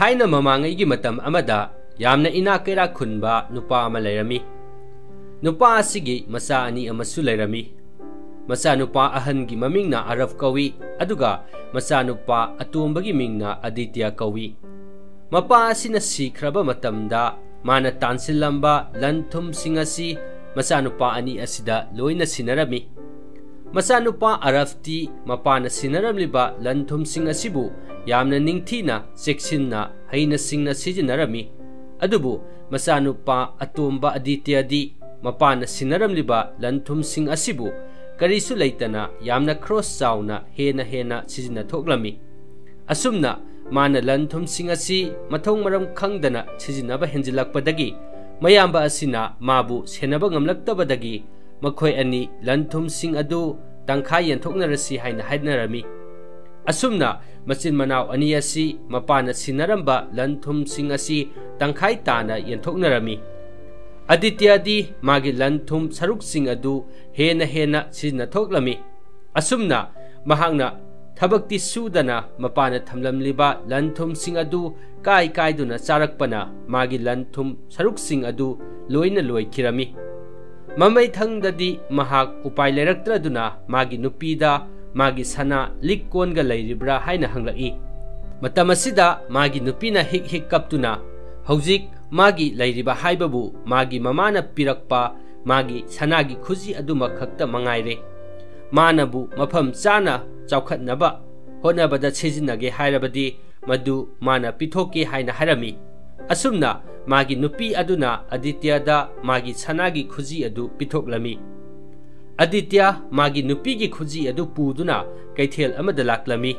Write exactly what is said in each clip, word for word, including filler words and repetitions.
ꯊꯥꯏꯅ ꯃꯃꯥꯡꯉꯩꯒꯤ ꯃꯇꯝ ꯑꯃꯗ ꯌꯥꯝꯅ ꯏꯅꯥꯛ ꯀꯩꯔꯥꯛ ꯈꯨꯟꯕ ꯅꯨꯄꯥ ꯑꯃ ꯂꯩꯔꯝꯃꯤ꯫ ꯅꯨꯄꯥ ꯑꯁꯤꯒꯤ ꯃꯆꯥ ꯑꯅꯤ ꯑꯃꯁꯨ ꯂꯩꯔꯝꯃꯤ꯫ ꯃꯆꯥꯅꯨꯄꯥ ꯑꯍꯟꯒꯤ ꯃꯃꯤꯡꯅ ꯑꯔꯕ ꯀꯧꯏ, ꯑꯗꯨꯒ ꯃꯆꯥꯅꯨꯄꯥ ꯑꯇꯣꯝꯕꯒꯤ ꯃꯤꯡꯅ ꯑꯗꯤꯇ꯭ꯌ ꯀꯧꯏ꯫ ꯃꯄꯥ ꯑꯁꯤꯅ ꯁꯤꯈ꯭ꯔꯕ ꯃꯇꯝꯗ ꯃꯥꯅ ꯇꯥꯟꯁꯤꯜꯂꯝꯕ ꯂꯟ ꯊꯨꯝꯁꯤꯡ ꯑꯁꯤ ꯃꯆꯥꯅꯨꯄꯥ ꯑꯅꯤ ꯑꯁꯤꯗ ꯂꯣꯏꯅ ꯁꯤꯟꯅꯔꯝꯃꯤ꯫ ꯃꯆꯥꯅꯨꯄꯥ ꯑꯔꯕꯇꯤ ꯃꯄꯥꯅ ꯁꯤꯟꯅꯔꯝꯂꯤꯕ ꯂꯟ ꯊꯨꯝꯁꯤꯡ ꯑꯁꯤꯕꯨ ꯌꯥꯝꯅ ꯅꯤꯡꯊꯤꯅ ꯆꯦꯛꯁꯤꯟꯅ ꯍꯩꯅ ꯁꯤꯡꯅ ꯁꯤꯖꯤꯟꯅꯔꯝꯃꯤ꯫ ꯑꯗꯨꯕꯨ ꯃꯆꯥꯅꯨꯄꯥ ꯑꯇꯣꯝꯕ ꯑꯗꯤꯇ꯭ꯌꯗꯤ ꯃꯄꯥꯅ ꯁꯤꯟꯅꯔꯝꯂꯤꯕ ꯂꯟ ꯊꯨꯝꯁꯤꯡ ꯑꯁꯤꯕꯨ ꯀꯔꯤꯁꯨ ꯂꯩꯇꯅ ꯌꯥꯝꯅ ꯈ꯭ꯔꯣꯁ ꯆꯥꯎꯅ ꯍꯦꯟꯅ ꯍꯦꯟꯅ ꯁꯤꯖꯤꯟꯅꯊꯣꯛꯂꯝꯃꯤ꯫ ꯑꯁꯨꯝꯅ ꯃꯥꯅ ꯂꯟ ꯊꯨꯝꯁꯤꯡ ꯑꯁꯤ ꯃꯊꯧ ꯃꯔꯝ ꯈꯪꯗꯅ ꯁꯤꯖꯤꯟꯅꯕ ꯍꯦꯟꯖꯤꯜꯂꯛꯄꯗꯒꯤ ꯃꯌꯥꯝꯕ ꯑꯁꯤꯅ ꯃꯥꯕꯨ ꯁꯦꯟꯅꯕ ꯉꯝꯂꯛꯇꯕꯗꯒꯤ ꯃꯈꯣꯏ ꯑꯅꯤ ꯂꯟ ꯊꯨꯝꯁꯤꯡ ꯑꯗꯨ ꯇꯪꯈꯥꯏ ꯌꯦꯟꯊꯣꯛꯅꯔꯁꯤ ꯍꯥꯏꯅ ꯍꯥꯏꯅꯔꯝꯃꯤ꯫ ꯑꯁꯨꯝꯅ ꯃꯆꯤꯟ ꯃꯅꯥꯎ ꯑꯅꯤ ꯑꯁꯤ ꯃꯄꯥꯅ ꯁꯤꯟꯅꯔꯝꯕ ꯂꯟ ꯊꯨꯝꯁꯤꯡ ꯑꯁꯤ ꯇꯪꯈꯥꯏ ꯇꯥꯅ ꯌꯦꯟꯊꯣꯛꯅꯔꯝꯃꯤ꯫ ꯑꯗꯤꯇ꯭ꯌꯗꯤ ꯃꯥꯒꯤ ꯂꯟ ꯊꯨꯝ ꯁꯔꯨꯛꯁꯤꯡ ꯑꯗꯨ ꯍꯦꯟꯅ ꯍꯦꯟꯅ ꯁꯤꯖꯤꯟꯅꯊꯣꯛꯂꯝꯃꯤ꯫ ꯑꯁꯨꯝꯅ ꯃꯍꯥꯛꯅ ꯊꯕꯛꯇꯤ ꯁꯨꯗꯅ ꯃꯄꯥꯅ ꯊꯝꯂꯝꯂꯤꯕ ꯂꯟ ꯊꯨꯝꯁꯤꯡ ꯑꯗꯨ ꯀꯥꯏ ꯀꯥꯏꯗꯨꯅ ꯆꯥꯔꯛꯄꯅ ꯃꯥꯒꯤ ꯂꯟ ꯊꯨꯝ ꯁꯔꯨꯛꯁꯤꯡ ꯑꯗꯨ ꯂꯣꯏꯅ ꯂꯣꯏꯈꯤꯔꯝꯃꯤ꯫ ꯃꯃꯩꯊꯪꯗꯗꯤ ꯃꯍꯥꯛ ꯎꯄꯥꯏ ꯂꯩꯔꯛꯇ꯭ꯔꯗꯨꯅ ꯃꯥꯒꯤ ꯅꯨꯄꯤꯗ ꯃꯥꯒꯤ ꯁꯅꯥ ꯂꯤꯛ ꯀꯣꯟꯒ ꯂꯩꯔꯤꯕ꯭ꯔꯥ ꯍꯥꯏꯅ ꯍꯪꯂꯛꯏ꯫ ꯃꯇꯝ ꯑꯁꯤꯗ ꯃꯥꯒꯤ ꯅꯨꯄꯤꯅ ꯍꯤꯛ ꯍꯤꯛ ꯀꯞꯇꯨꯅ, "ꯍꯧꯖꯤꯛ ꯃꯥꯒꯤ ꯂꯩꯔꯤꯕ ꯍꯥꯏꯕꯕꯨ ꯃꯥꯒꯤ ꯃꯃꯥꯅ ꯄꯤꯔꯛꯄ ꯃꯥꯒꯤ ꯁꯅꯥꯒꯤ ꯈꯨꯖꯤ ꯑꯗꯨꯃꯛ ꯈꯛꯇ ꯃꯉꯥꯏꯔꯦ꯫ ꯃꯥꯅꯕꯨ ꯃꯐꯝ ꯆꯥꯅ ꯆꯥꯎꯈꯠꯅꯕ ꯍꯣꯠꯅꯕꯗ ꯁꯤꯖꯤꯟꯅꯒꯦ ꯍꯥꯏꯔꯕꯗꯤ ꯃꯗꯨ ꯃꯥꯅ ꯄꯤꯊꯣꯛꯀꯦ" ꯍꯥꯏꯅ ꯍꯥꯏꯔꯝꯃꯤ꯫ ꯑꯁꯨꯝꯅ ꯃꯥꯒꯤ ꯅꯨꯄꯤ ꯑꯗꯨꯅ ꯑꯗꯤꯇ꯭ꯌꯗ ꯃꯥꯒꯤ ꯁꯅꯥꯒꯤ ꯈꯨꯖꯤ ꯑꯗꯨ ꯄꯤꯊꯣꯛꯂꯝꯃꯤ꯫ ꯑꯗꯤꯇ꯭ꯌ ꯃꯥꯒꯤ ꯅꯨꯄꯤꯒꯤ ꯈꯨꯖꯤ ꯑꯗꯨ ꯄꯨꯗꯨꯅ ꯀꯩꯊꯦꯜ ꯑꯃꯗ ꯂꯥꯛꯂꯝꯃꯤ꯫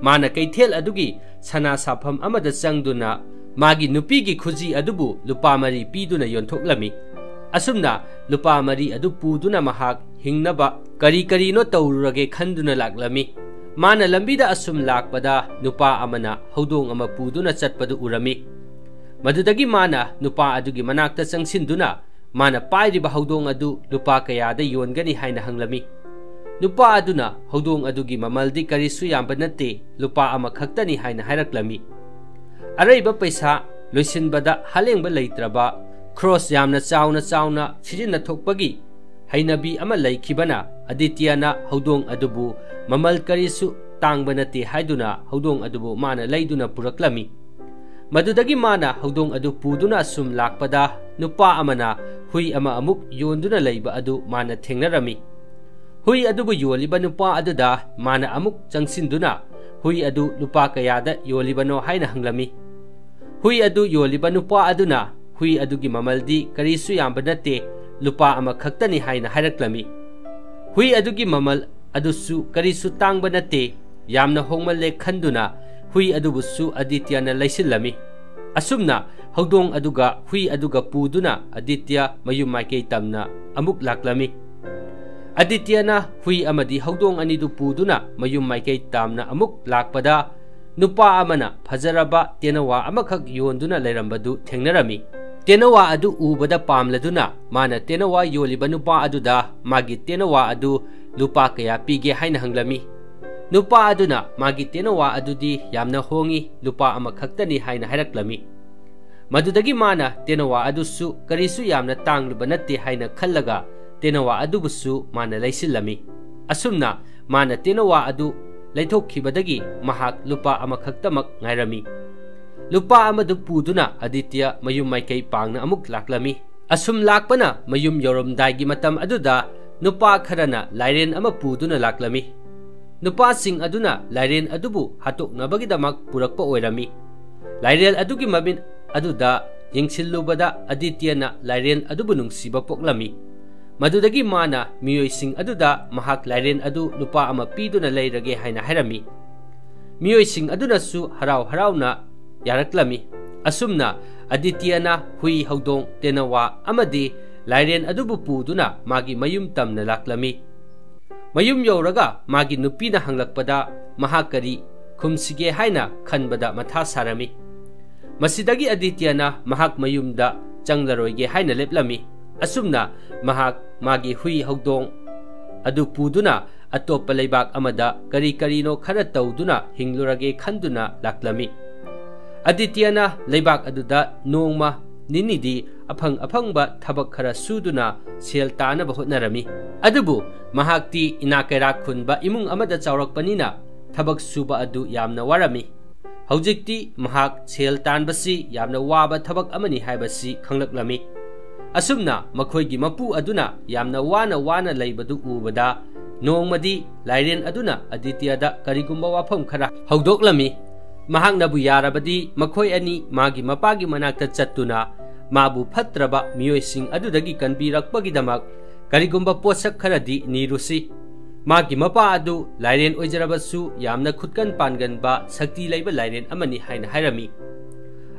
ꯃꯥꯅ ꯀꯩꯊꯦꯜ ꯑꯗꯨꯒꯤ ꯁꯅꯥ ꯁꯥꯐꯝ ꯑꯃꯗ ꯆꯪꯗꯨꯅ ꯃꯥꯒꯤ ꯅꯨꯄꯤꯒꯤ ꯈꯨꯖꯤ ꯑꯗꯨꯕꯨ ꯂꯨꯄꯥ ꯃꯔꯤ ꯄꯤꯗꯨꯅ ꯌꯣꯟꯊꯣꯛꯂꯝꯃꯤ꯫ ꯑꯁꯨꯝꯅ ꯂꯨꯄꯥ ꯃꯔꯤ ꯑꯗꯨ ꯄꯨꯗꯨꯅ ꯃꯍꯥꯛ ꯍꯤꯡꯅꯕ ꯀꯔꯤ ꯀꯔꯤꯅꯣ ꯇꯧꯔꯨꯔꯒꯦ ꯈꯟꯗꯨꯅ ꯂꯥꯛꯂꯝꯃꯤ꯫ ꯃꯥꯅ ꯂꯝꯕꯤꯗ ꯑꯁꯨꯝ ꯂꯥꯛꯄꯗ ꯅꯨꯄꯥ ꯑꯃꯅ ꯍꯧꯗꯣꯡ ꯑꯃ ꯄꯨꯗꯨꯅ ꯆꯠꯄꯗꯨ ꯎꯔꯝꯃꯤ꯫ ꯃꯗꯨꯗꯒꯤ ꯃꯥꯅ ꯅꯨꯄꯥ ꯑꯗꯨꯒꯤ ꯃꯅꯥꯛꯇ ꯆꯪꯁꯤꯟꯗꯨꯅ ꯃꯥꯅ ꯄꯥꯏꯔꯤꯕ ꯍꯧꯗꯣꯡ ꯑꯗꯨ ꯂꯨꯄꯥ ꯀꯌꯥꯗ ꯌꯣꯟꯒꯅꯤ ꯍꯥꯏꯅ ꯍꯪꯂꯝꯃꯤ꯫ ꯅꯨꯄꯥ ꯑꯗꯨꯅ ꯍꯧꯗꯣꯡ ꯑꯗꯨꯒꯤ ꯃꯃꯜꯗꯤ ꯀꯔꯤꯁꯨ ꯌꯥꯝꯕ ꯅꯠꯇꯦ, ꯂꯨꯄꯥ ꯑꯃꯈꯛꯇꯅꯤ ꯍꯥꯏꯅ ꯍꯥꯏꯔꯛꯂꯝꯃꯤ꯫ ꯑꯔꯩꯕ ꯄꯩꯁꯥ ꯂꯣꯏꯁꯤꯟꯕꯗ ꯍꯥꯂꯦꯡꯕ ꯂꯩꯇ꯭ꯔꯕ, ꯈ꯭ꯔꯣꯁ ꯌꯥꯝꯅ ꯆꯥꯎꯅ ꯆꯥꯎꯅ ꯁꯤꯖꯤꯟꯅꯊꯣꯛꯄꯒꯤ ꯍꯩꯅꯕꯤ ꯑꯃ ꯂꯩꯈꯤꯕꯅ ꯑꯗꯤꯇ꯭ꯌꯅ ꯍꯧꯗꯣꯡ ꯑꯗꯨꯕꯨ ꯃꯃꯜ ꯀꯔꯤꯁꯨ ꯇꯥꯡꯕ ꯅꯠꯇꯦ ꯍꯥꯏꯗꯨꯅ ꯍꯧꯗꯣꯡ ꯑꯗꯨꯕꯨ ꯃꯥꯅ ꯂꯩꯗꯨꯅ ꯄꯨꯔꯛꯂꯝꯃꯤ꯫ ꯃꯗꯨꯗꯒꯤ ꯃꯥꯅ ꯍꯧꯗꯣꯡ ꯑꯗꯨ ꯄꯨꯗꯨꯅ ꯁꯨꯝ ꯂꯥꯛꯄꯗ ꯅꯨꯄꯥ ꯑꯃꯅ ꯍꯨꯏ ꯑꯃ ꯑꯃꯨꯛ ꯌꯣꯟꯗꯨꯅ ꯂꯩꯕ ꯑꯗꯨ ꯃꯥꯅ ꯊꯦꯡꯅꯔꯝꯃꯤ꯫ ꯍꯨꯏ ꯑꯗꯨꯕꯨ ꯌꯣꯜꯂꯤꯕ ꯅꯨꯄꯥ ꯑꯗꯨꯗ ꯃꯥꯅ ꯑꯃꯨꯛ ꯆꯪꯁꯤꯟꯗꯨꯅ ꯍꯨꯏ ꯑꯗꯨ ꯂꯨꯄꯥ ꯀꯌꯥꯗ ꯌꯣꯜꯂꯤꯕꯅꯣ ꯍꯥꯏꯅ ꯍꯪꯂꯝꯃꯤ꯫ ꯍꯨꯏ ꯑꯗꯨ ꯌꯣꯜꯂꯤꯕ ꯅꯨꯄꯥ ꯑꯗꯨꯅ ꯍꯨꯏ ꯑꯗꯨꯒꯤ ꯃꯃꯜꯗꯤ ꯀꯔꯤꯁꯨ ꯌꯥꯝꯕ ꯅꯠꯇꯦ, ꯂꯨꯄꯥ ꯑꯃꯈꯛꯇꯅꯤ ꯍꯥꯏꯅ ꯍꯥꯏꯔꯛꯂꯝꯃꯤ꯫ ꯍꯨꯏ ꯑꯗꯨꯒꯤ ꯃꯃꯜ ꯑꯗꯨꯁꯨ ꯀꯔꯤꯁꯨ ꯇꯥꯡꯕ ꯅꯠꯇꯦ, ꯌꯥꯝꯅ ꯍꯣꯡꯃꯜꯂꯦ ꯈꯟꯗꯨꯅ ꯍꯨꯏ ꯑꯗꯨꯕꯨꯁꯨ ꯑꯗꯤꯇ꯭ꯌꯅ ꯂꯩꯁꯤꯜꯂꯝꯃꯤ꯫ ꯑꯁꯨꯝꯅ ꯍꯧꯗꯣꯡ ꯑꯗꯨꯒ ꯍꯨꯏ ꯑꯗꯨꯒ ꯄꯨꯗꯨꯅ ꯑꯗꯤꯇ꯭ꯌ ꯃꯌꯨꯝ ꯃꯥꯏꯀꯩ ꯇꯝꯅ ꯑꯃꯨꯛ ꯂꯥꯛꯂꯝꯃꯤ꯫ ꯑꯗꯤꯇ꯭ꯌꯅ ꯍꯨꯏ ꯑꯃꯗꯤ ꯍꯧꯗꯣꯡ ꯑꯅꯤꯗꯨ ꯄꯨꯗꯨꯅ ꯃꯌꯨꯝ ꯃꯥꯏꯀꯩ ꯇꯥꯝꯅ ꯑꯃꯨꯛ ꯂꯥꯛꯄꯗ, ꯅꯨꯄꯥ ꯑꯃꯅ ꯐꯖꯔꯕ ꯇꯦꯅꯋꯥ ꯑꯃꯈꯛ ꯌꯣꯟꯗꯨꯅ ꯂꯩꯔꯝꯕꯗꯨ ꯊꯦꯡꯅꯔꯝꯃꯤ꯫ ꯇꯦꯅꯋꯥ ꯑꯗꯨ ꯎꯕꯗ ꯄꯥꯝꯂꯗꯨꯅ ꯃꯥꯅ ꯇꯦꯅꯋꯥ ꯌꯣꯜꯂꯤꯕ ꯅꯨꯄꯥ ꯑꯗꯨꯗ ꯃꯥꯒꯤ ꯇꯦꯅꯋꯥ ꯑꯗꯨ ꯂꯨꯄꯥ ꯀꯌꯥ ꯄꯤꯒꯦ ꯍꯥꯏꯅ ꯍꯪꯂꯝꯃꯤ꯫ ꯅꯨꯄꯥ ꯑꯗꯨꯅ ꯃꯥꯒꯤ ꯇꯦꯅꯋꯥ ꯑꯗꯨꯗꯤ ꯌꯥꯝꯅ ꯍꯣꯡꯏ, ꯂꯨꯄꯥ ꯑꯃꯈꯛꯇꯅꯤ ꯍꯥꯏꯅ ꯍꯥꯏꯔꯛꯂꯝꯃꯤ꯫ ꯃꯗꯨꯗꯒꯤ ꯃꯥꯅ ꯇꯦꯅꯋꯥ ꯑꯗꯨꯁꯨ ꯀꯔꯤꯁꯨ ꯌꯥꯝꯅ ꯇꯥꯡꯂꯨꯕ ꯅꯠꯇꯦ ꯍꯥꯏꯅ ꯈꯜꯂꯒ ꯇꯦꯅꯋꯥ ꯑꯗꯨꯕꯨꯁꯨ ꯃꯥꯅ ꯂꯩꯁꯤꯜꯂꯝꯃꯤ꯫ ꯑꯁꯨꯝꯅ ꯃꯥꯅ ꯇꯦꯅꯋꯥ ꯑꯗꯨ ꯂꯩꯊꯣꯛꯈꯤꯕꯗꯒꯤ ꯃꯍꯥꯛ ꯂꯨꯄꯥ ꯑꯃꯈꯛꯇꯃꯛ ꯉꯥꯏꯔꯝꯃꯤ꯫ ꯂꯨꯄꯥ ꯑꯃꯗꯨ ꯄꯨꯗꯨꯅ ꯑꯗꯤꯇ꯭ꯌ ꯃꯌꯨꯝ ꯃꯥꯏꯀꯩ ꯄꯥꯡꯅ ꯑꯃꯨꯛ ꯂꯥꯛꯂꯝꯃꯤ꯫ ꯑꯁꯨꯝ ꯂꯥꯛꯄꯅ ꯃꯌꯨꯝ ꯌꯧꯔꯝꯗꯥꯏꯒꯤ ꯃꯇꯝ ꯑꯗꯨꯗ ꯅꯨꯄꯥ ꯈꯔꯅ ꯂꯥꯏꯔꯦꯟ ꯑꯃ ꯄꯨꯗꯨꯅ ꯂꯥꯛꯂꯝꯃꯤ꯫ ꯅꯨꯄꯥꯁꯤꯡ ꯑꯗꯨꯅ ꯂꯥꯏꯔꯦꯟ ꯑꯗꯨꯕꯨ ꯍꯥꯠꯇꯣꯛꯅꯕꯒꯤꯗꯃꯛ ꯄꯨꯔꯛꯄ ꯑꯣꯏꯔꯝꯃꯤ꯫ ꯂꯥꯏꯔꯦꯟ ꯑꯗꯨꯒꯤ ꯃꯃꯤꯠ ꯑꯗꯨꯗ ꯌꯦꯡꯁꯤꯜꯂꯨꯕꯗ ꯑꯗꯤꯇ꯭ꯌꯅ ꯂꯥꯏꯔꯦꯟ ꯑꯗꯨꯕꯨ ꯅꯨꯡꯁꯤꯕ ꯄꯣꯛꯂꯝꯃꯤ꯫ ꯃꯗꯨꯗꯒꯤ ꯃꯥꯅ ꯃꯤꯑꯣꯏꯁꯤꯡ ꯑꯗꯨꯗ ꯃꯍꯥꯛ ꯂꯥꯏꯔꯦꯟ ꯑꯗꯨ ꯂꯨꯄꯥ ꯑꯃ ꯄꯤꯗꯨꯅ ꯂꯩꯔꯒꯦ ꯍꯥꯏꯅ ꯍꯥꯏꯔꯝꯃꯤ꯫ ꯃꯤꯑꯣꯏꯁꯤꯡ ꯑꯗꯨꯅꯁꯨ ꯍꯔꯥꯎ ꯍꯔꯥꯎꯅ ꯌꯥꯔꯛꯂꯝꯃꯤ꯫ ꯑꯁꯨꯝꯅ ꯑꯗꯤꯇ꯭ꯌꯅ ꯍꯨꯏ, ꯍꯧꯗꯣꯡ, ꯇꯦꯅꯋꯥ ꯑꯃꯗꯤ ꯂꯥꯏꯔꯦꯟ ꯑꯗꯨꯕꯨ ꯄꯨꯗꯨꯅ ꯃꯥꯒꯤ ꯃꯌꯨꯝ ꯇꯝꯅ ꯂꯥꯛꯂꯝꯃꯤ꯫ ꯃꯌꯨꯝ ꯌꯧꯔꯒ ꯃꯥꯒꯤ ꯅꯨꯄꯤꯅ ꯍꯪꯂꯛꯄꯗ ꯃꯍꯥꯛ ꯀꯔꯤ ꯈꯨꯝꯁꯤꯒꯦ ꯍꯥꯏꯅ ꯈꯟꯕꯗ ꯃꯊꯥ ꯁꯥꯔꯝꯃꯤ꯫ ꯃꯁꯤꯗꯒꯤ ꯑꯗꯤꯇ꯭ꯌꯅ ꯃꯍꯥꯛ ꯃꯌꯨꯝꯗ ꯆꯪꯂꯔꯣꯏꯒꯦ ꯍꯥꯏꯅ ꯂꯦꯞꯂꯝꯃꯤ꯫ ꯑꯁꯨꯝꯅ ꯃꯍꯥꯛ ꯃꯥꯒꯤ ꯍꯨꯏ ꯍꯧꯗꯣꯡ ꯑꯗꯨ ꯄꯨꯗꯨꯅ ꯑꯇꯣꯞꯄ ꯂꯩꯕꯥꯛ ꯑꯃꯗ ꯀꯔꯤ ꯀꯔꯤꯅꯣ ꯈꯔ ꯇꯧꯗꯨꯅ ꯍꯤꯡꯂꯨꯔꯒꯦ ꯈꯟꯗꯨꯅ ꯂꯥꯛꯂꯝꯃꯤ꯫ ꯑꯗꯤꯇ꯭ꯌꯅ ꯂꯩꯕꯥꯛ ꯑꯗꯨꯗ ꯅꯣꯡꯃ ꯅꯤꯅꯤꯗꯤ ꯑꯐꯪ ꯑꯐꯪꯕ ꯊꯕꯛ ꯈꯔ ꯁꯨꯗꯨꯅ ꯁꯦꯜ ꯇꯥꯅꯕ ꯍꯣꯠꯅꯔꯝꯃꯤ꯫ ꯑꯗꯨꯕꯨ ꯃꯍꯥꯛꯇꯤ ꯏꯅꯥꯛ ꯀꯩꯔꯥꯛ ꯈꯨꯟꯕ ꯏꯃꯨꯡ ꯑꯃꯗ ꯆꯥꯎꯔꯛꯄꯅꯤꯅ ꯊꯕꯛ ꯁꯨꯕ ꯑꯗꯨ ꯌꯥꯝꯅ ꯋꯥꯔꯝꯃꯤ꯫ ꯍꯧꯖꯤꯛꯇꯤ ꯃꯍꯥꯛ ꯁꯦꯜ ꯇꯥꯟꯕꯁꯤ ꯌꯥꯝꯅ ꯋꯥꯕ ꯊꯕꯛ ꯑꯃꯅꯤ ꯍꯥꯏꯕꯁꯤ ꯈꯪꯂꯛꯂꯝꯃꯤ꯫ ꯑꯁꯨꯝꯅ ꯃꯈꯣꯏꯒꯤ ꯃꯄꯨ ꯑꯗꯨꯅ ꯌꯥꯝꯅ ꯋꯥꯅ ꯋꯥꯅ ꯂꯩꯕꯗꯨ ꯎꯕꯗ, ꯅꯣꯡꯃꯗꯤ ꯂꯥꯏꯔꯦꯟ ꯑꯗꯨꯅ ꯑꯗꯤꯇ꯭ꯌꯗ ꯀꯔꯤꯒꯨꯝꯕ ꯋꯥꯐꯝ ꯈꯔ ꯍꯧꯗꯣꯛꯂꯝꯃꯤ꯫ ꯃꯍꯥꯛꯅꯕꯨ ꯌꯥꯔꯕꯗꯤ ꯃꯈꯣꯏ ꯑꯅꯤ ꯃꯥꯒꯤ ꯃꯄꯥꯒꯤ ꯃꯅꯥꯛꯇ ꯆꯠꯇꯨꯅ ꯃꯥꯕꯨ ꯐꯠꯇ꯭ꯔꯕ ꯃꯤꯑꯣꯏꯁꯤꯡ ꯑꯗꯨꯗꯒꯤ ꯀꯟꯕꯤꯔꯛꯄꯒꯤꯗꯃꯛ ꯀꯔꯤꯒꯨꯝꯕ ꯄꯣꯠꯁꯛ ꯈꯔꯗꯤ ꯅꯤꯔꯨꯁꯤ꯫ ꯃꯥꯒꯤ ꯃꯄꯥ ꯑꯗꯨ ꯂꯥꯏꯔꯦꯟ ꯑꯣꯏꯖꯔꯕꯁꯨ ꯌꯥꯝꯅ ꯈꯨꯠꯀꯟ ꯄꯥꯟꯒꯟꯕ ꯁꯛꯇꯤ ꯂꯩꯕ ꯂꯥꯏꯔꯦꯟ ꯑꯃꯅꯤ ꯍꯥꯏꯅ ꯍꯥꯏꯔꯝꯃꯤ꯫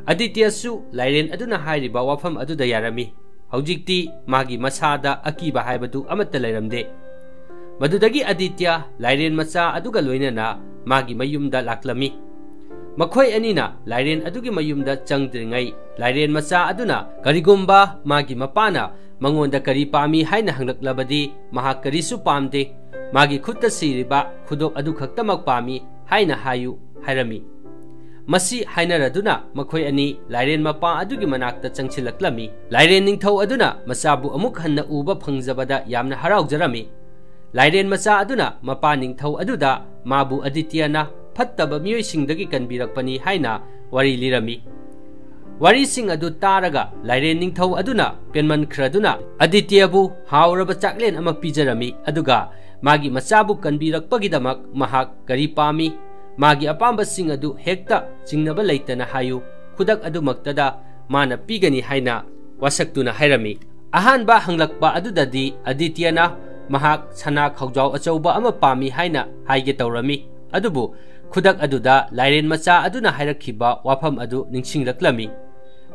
ꯑꯗꯤꯇ꯭ꯌꯁꯨ ꯂꯥꯏꯔꯦꯟ ꯑꯗꯨꯅ ꯍꯥꯏꯔꯤꯕ ꯋꯥꯐꯝ ꯑꯗꯨꯗ ꯌꯥꯔꯝꯃꯤ꯫ ꯍꯧꯖꯤꯛꯇꯤ ꯃꯥꯒꯤ ꯃꯁꯥꯗ ꯑꯀꯤꯕ ꯍꯥꯏꯕꯗꯨ ꯑꯃꯠꯇ ꯂꯩꯔꯝꯗꯦ꯫ ꯃꯗꯨꯗꯒꯤ ꯑꯗꯤꯇ꯭ꯌ ꯂꯥꯏꯔꯦꯟ ꯃꯆꯥ ꯑꯗꯨꯒ ꯂꯣꯏꯅꯅ ꯃꯥꯒꯤ ꯃꯌꯨꯝꯗ ꯂꯥꯛꯂꯝꯃꯤ꯫ ꯃꯈꯣꯏ ꯑꯅꯤꯅ ꯂꯥꯏꯔꯦꯟ ꯑꯗꯨꯒꯤ ꯃꯌꯨꯝꯗ ꯆꯪꯗ꯭ꯔꯤꯉꯩ, ꯂꯥꯏꯔꯦꯟ ꯃꯆꯥ ꯑꯗꯨꯅ ꯀꯔꯤꯒꯨꯝꯕ ꯃꯥꯒꯤ ꯃꯄꯥꯅ ꯃꯉꯣꯟꯗ ꯀꯔꯤ ꯄꯥꯝꯃꯤ ꯍꯥꯏꯅ ꯍꯪꯂꯛꯂꯕꯗꯤ, ꯃꯍꯥꯛ ꯀꯔꯤꯁꯨ ꯄꯥꯝꯗꯦ, ꯃꯥꯒꯤ ꯈꯨꯠꯇ ꯁꯤꯔꯤꯕ ꯈꯨꯗꯣꯞ ꯑꯗꯨ ꯈꯛꯇꯃꯛ ꯄꯥꯝꯃꯤ ꯍꯥꯏꯅ ꯍꯥꯏꯌꯨ ꯍꯥꯏꯔꯝꯃꯤ꯫ ꯃꯁꯤ ꯍꯥꯏꯅꯔꯗꯨꯅ ꯃꯈꯣꯏ ꯑꯅꯤ ꯂꯥꯏꯔꯦꯟ ꯃꯄꯥ ꯑꯗꯨꯒꯤ ꯃꯅꯥꯛꯇ ꯆꯪꯁꯤꯜꯂꯛꯂꯝꯃꯤ꯫ ꯂꯥꯏꯔꯦꯟ ꯅꯤꯡꯊꯧ ꯑꯗꯨꯅ ꯃꯆꯥꯕꯨ ꯑꯃꯨꯛ ꯍꯟꯅ ꯎꯕ ꯐꯪꯖꯕꯗ ꯌꯥꯝꯅ ꯍꯔꯥꯎꯖꯔꯝꯃꯤ꯫ ꯂꯥꯏꯔꯦꯟ ꯃꯆꯥ ꯑꯗꯨꯅ ꯃꯄꯥ ꯅꯤꯡꯊꯧ ꯑꯗꯨꯗ ꯃꯥꯕꯨ ꯑꯗꯤꯇ꯭ꯌꯅ ꯐꯠꯇꯕ ꯃꯤꯑꯣꯏꯁꯤꯡꯗꯒꯤ ꯀꯟꯕꯤꯔꯛꯄꯅꯤ ꯍꯥꯏꯅ ꯋꯥꯔꯤ ꯂꯤꯔꯝꯃꯤ꯫ ꯋꯥꯔꯤꯁꯤꯡ ꯑꯗꯨ ꯇꯥꯔꯒ ꯂꯥꯏꯔꯦꯟ ꯅꯤꯡꯊꯧ ꯑꯗꯨꯅ ꯄꯦꯟꯃꯟꯈ꯭ꯔꯗꯨꯅ ꯑꯗꯤꯇ꯭ꯌꯕꯨ ꯍꯥꯎꯔꯕ ꯆꯥꯛꯂꯦꯟ ꯑꯃ ꯄꯤꯖꯔꯝꯃꯤ, ꯑꯗꯨꯒ ꯃꯥꯒꯤ ꯃꯆꯥꯕꯨ ꯀꯟꯕꯤꯔꯛꯄꯒꯤꯗꯃꯛ ꯃꯍꯥꯛ ꯀꯔꯤ ꯄꯥꯝꯃꯤ, ꯃꯥꯒꯤ ꯑꯄꯥꯝꯕꯁꯤꯡ ꯑꯗꯨ ꯍꯦꯛꯇ ꯆꯤꯡꯅꯕ ꯂꯩꯇꯅ ꯍꯥꯏꯌꯨ, ꯈꯨꯗꯛ ꯑꯗꯨꯃꯛꯇꯗ ꯃꯥꯅ ꯄꯤꯒꯅꯤ ꯍꯥꯏꯅ ꯋꯥꯁꯛꯇꯨꯅ ꯍꯥꯏꯔꯝꯃꯤ꯫ ꯑꯍꯥꯟꯕ ꯍꯪꯂꯛꯄ ꯑꯗꯨꯗꯗꯤ ꯑꯗꯤꯇ꯭ꯌꯅ ꯃꯍꯥꯛ ꯁꯅꯥ ꯈꯧꯖꯥꯎ ꯑꯆꯧꯕ ꯑꯃ ꯄꯥꯝꯃꯤ ꯍꯥꯏꯅ ꯍꯥꯏꯒꯦ ꯇꯧꯔꯝꯃꯤ, ꯑꯗꯨꯕꯨ ꯈꯨꯗꯛ ꯑꯗꯨꯗ ꯂꯥꯏꯔꯦꯟ ꯃꯆꯥ ꯑꯗꯨꯅ ꯍꯥꯏꯔꯛꯈꯤꯕ ꯋꯥꯐꯝ ꯑꯗꯨ ꯅꯤꯡꯁꯤꯡꯂꯛꯂꯝꯃꯤ꯫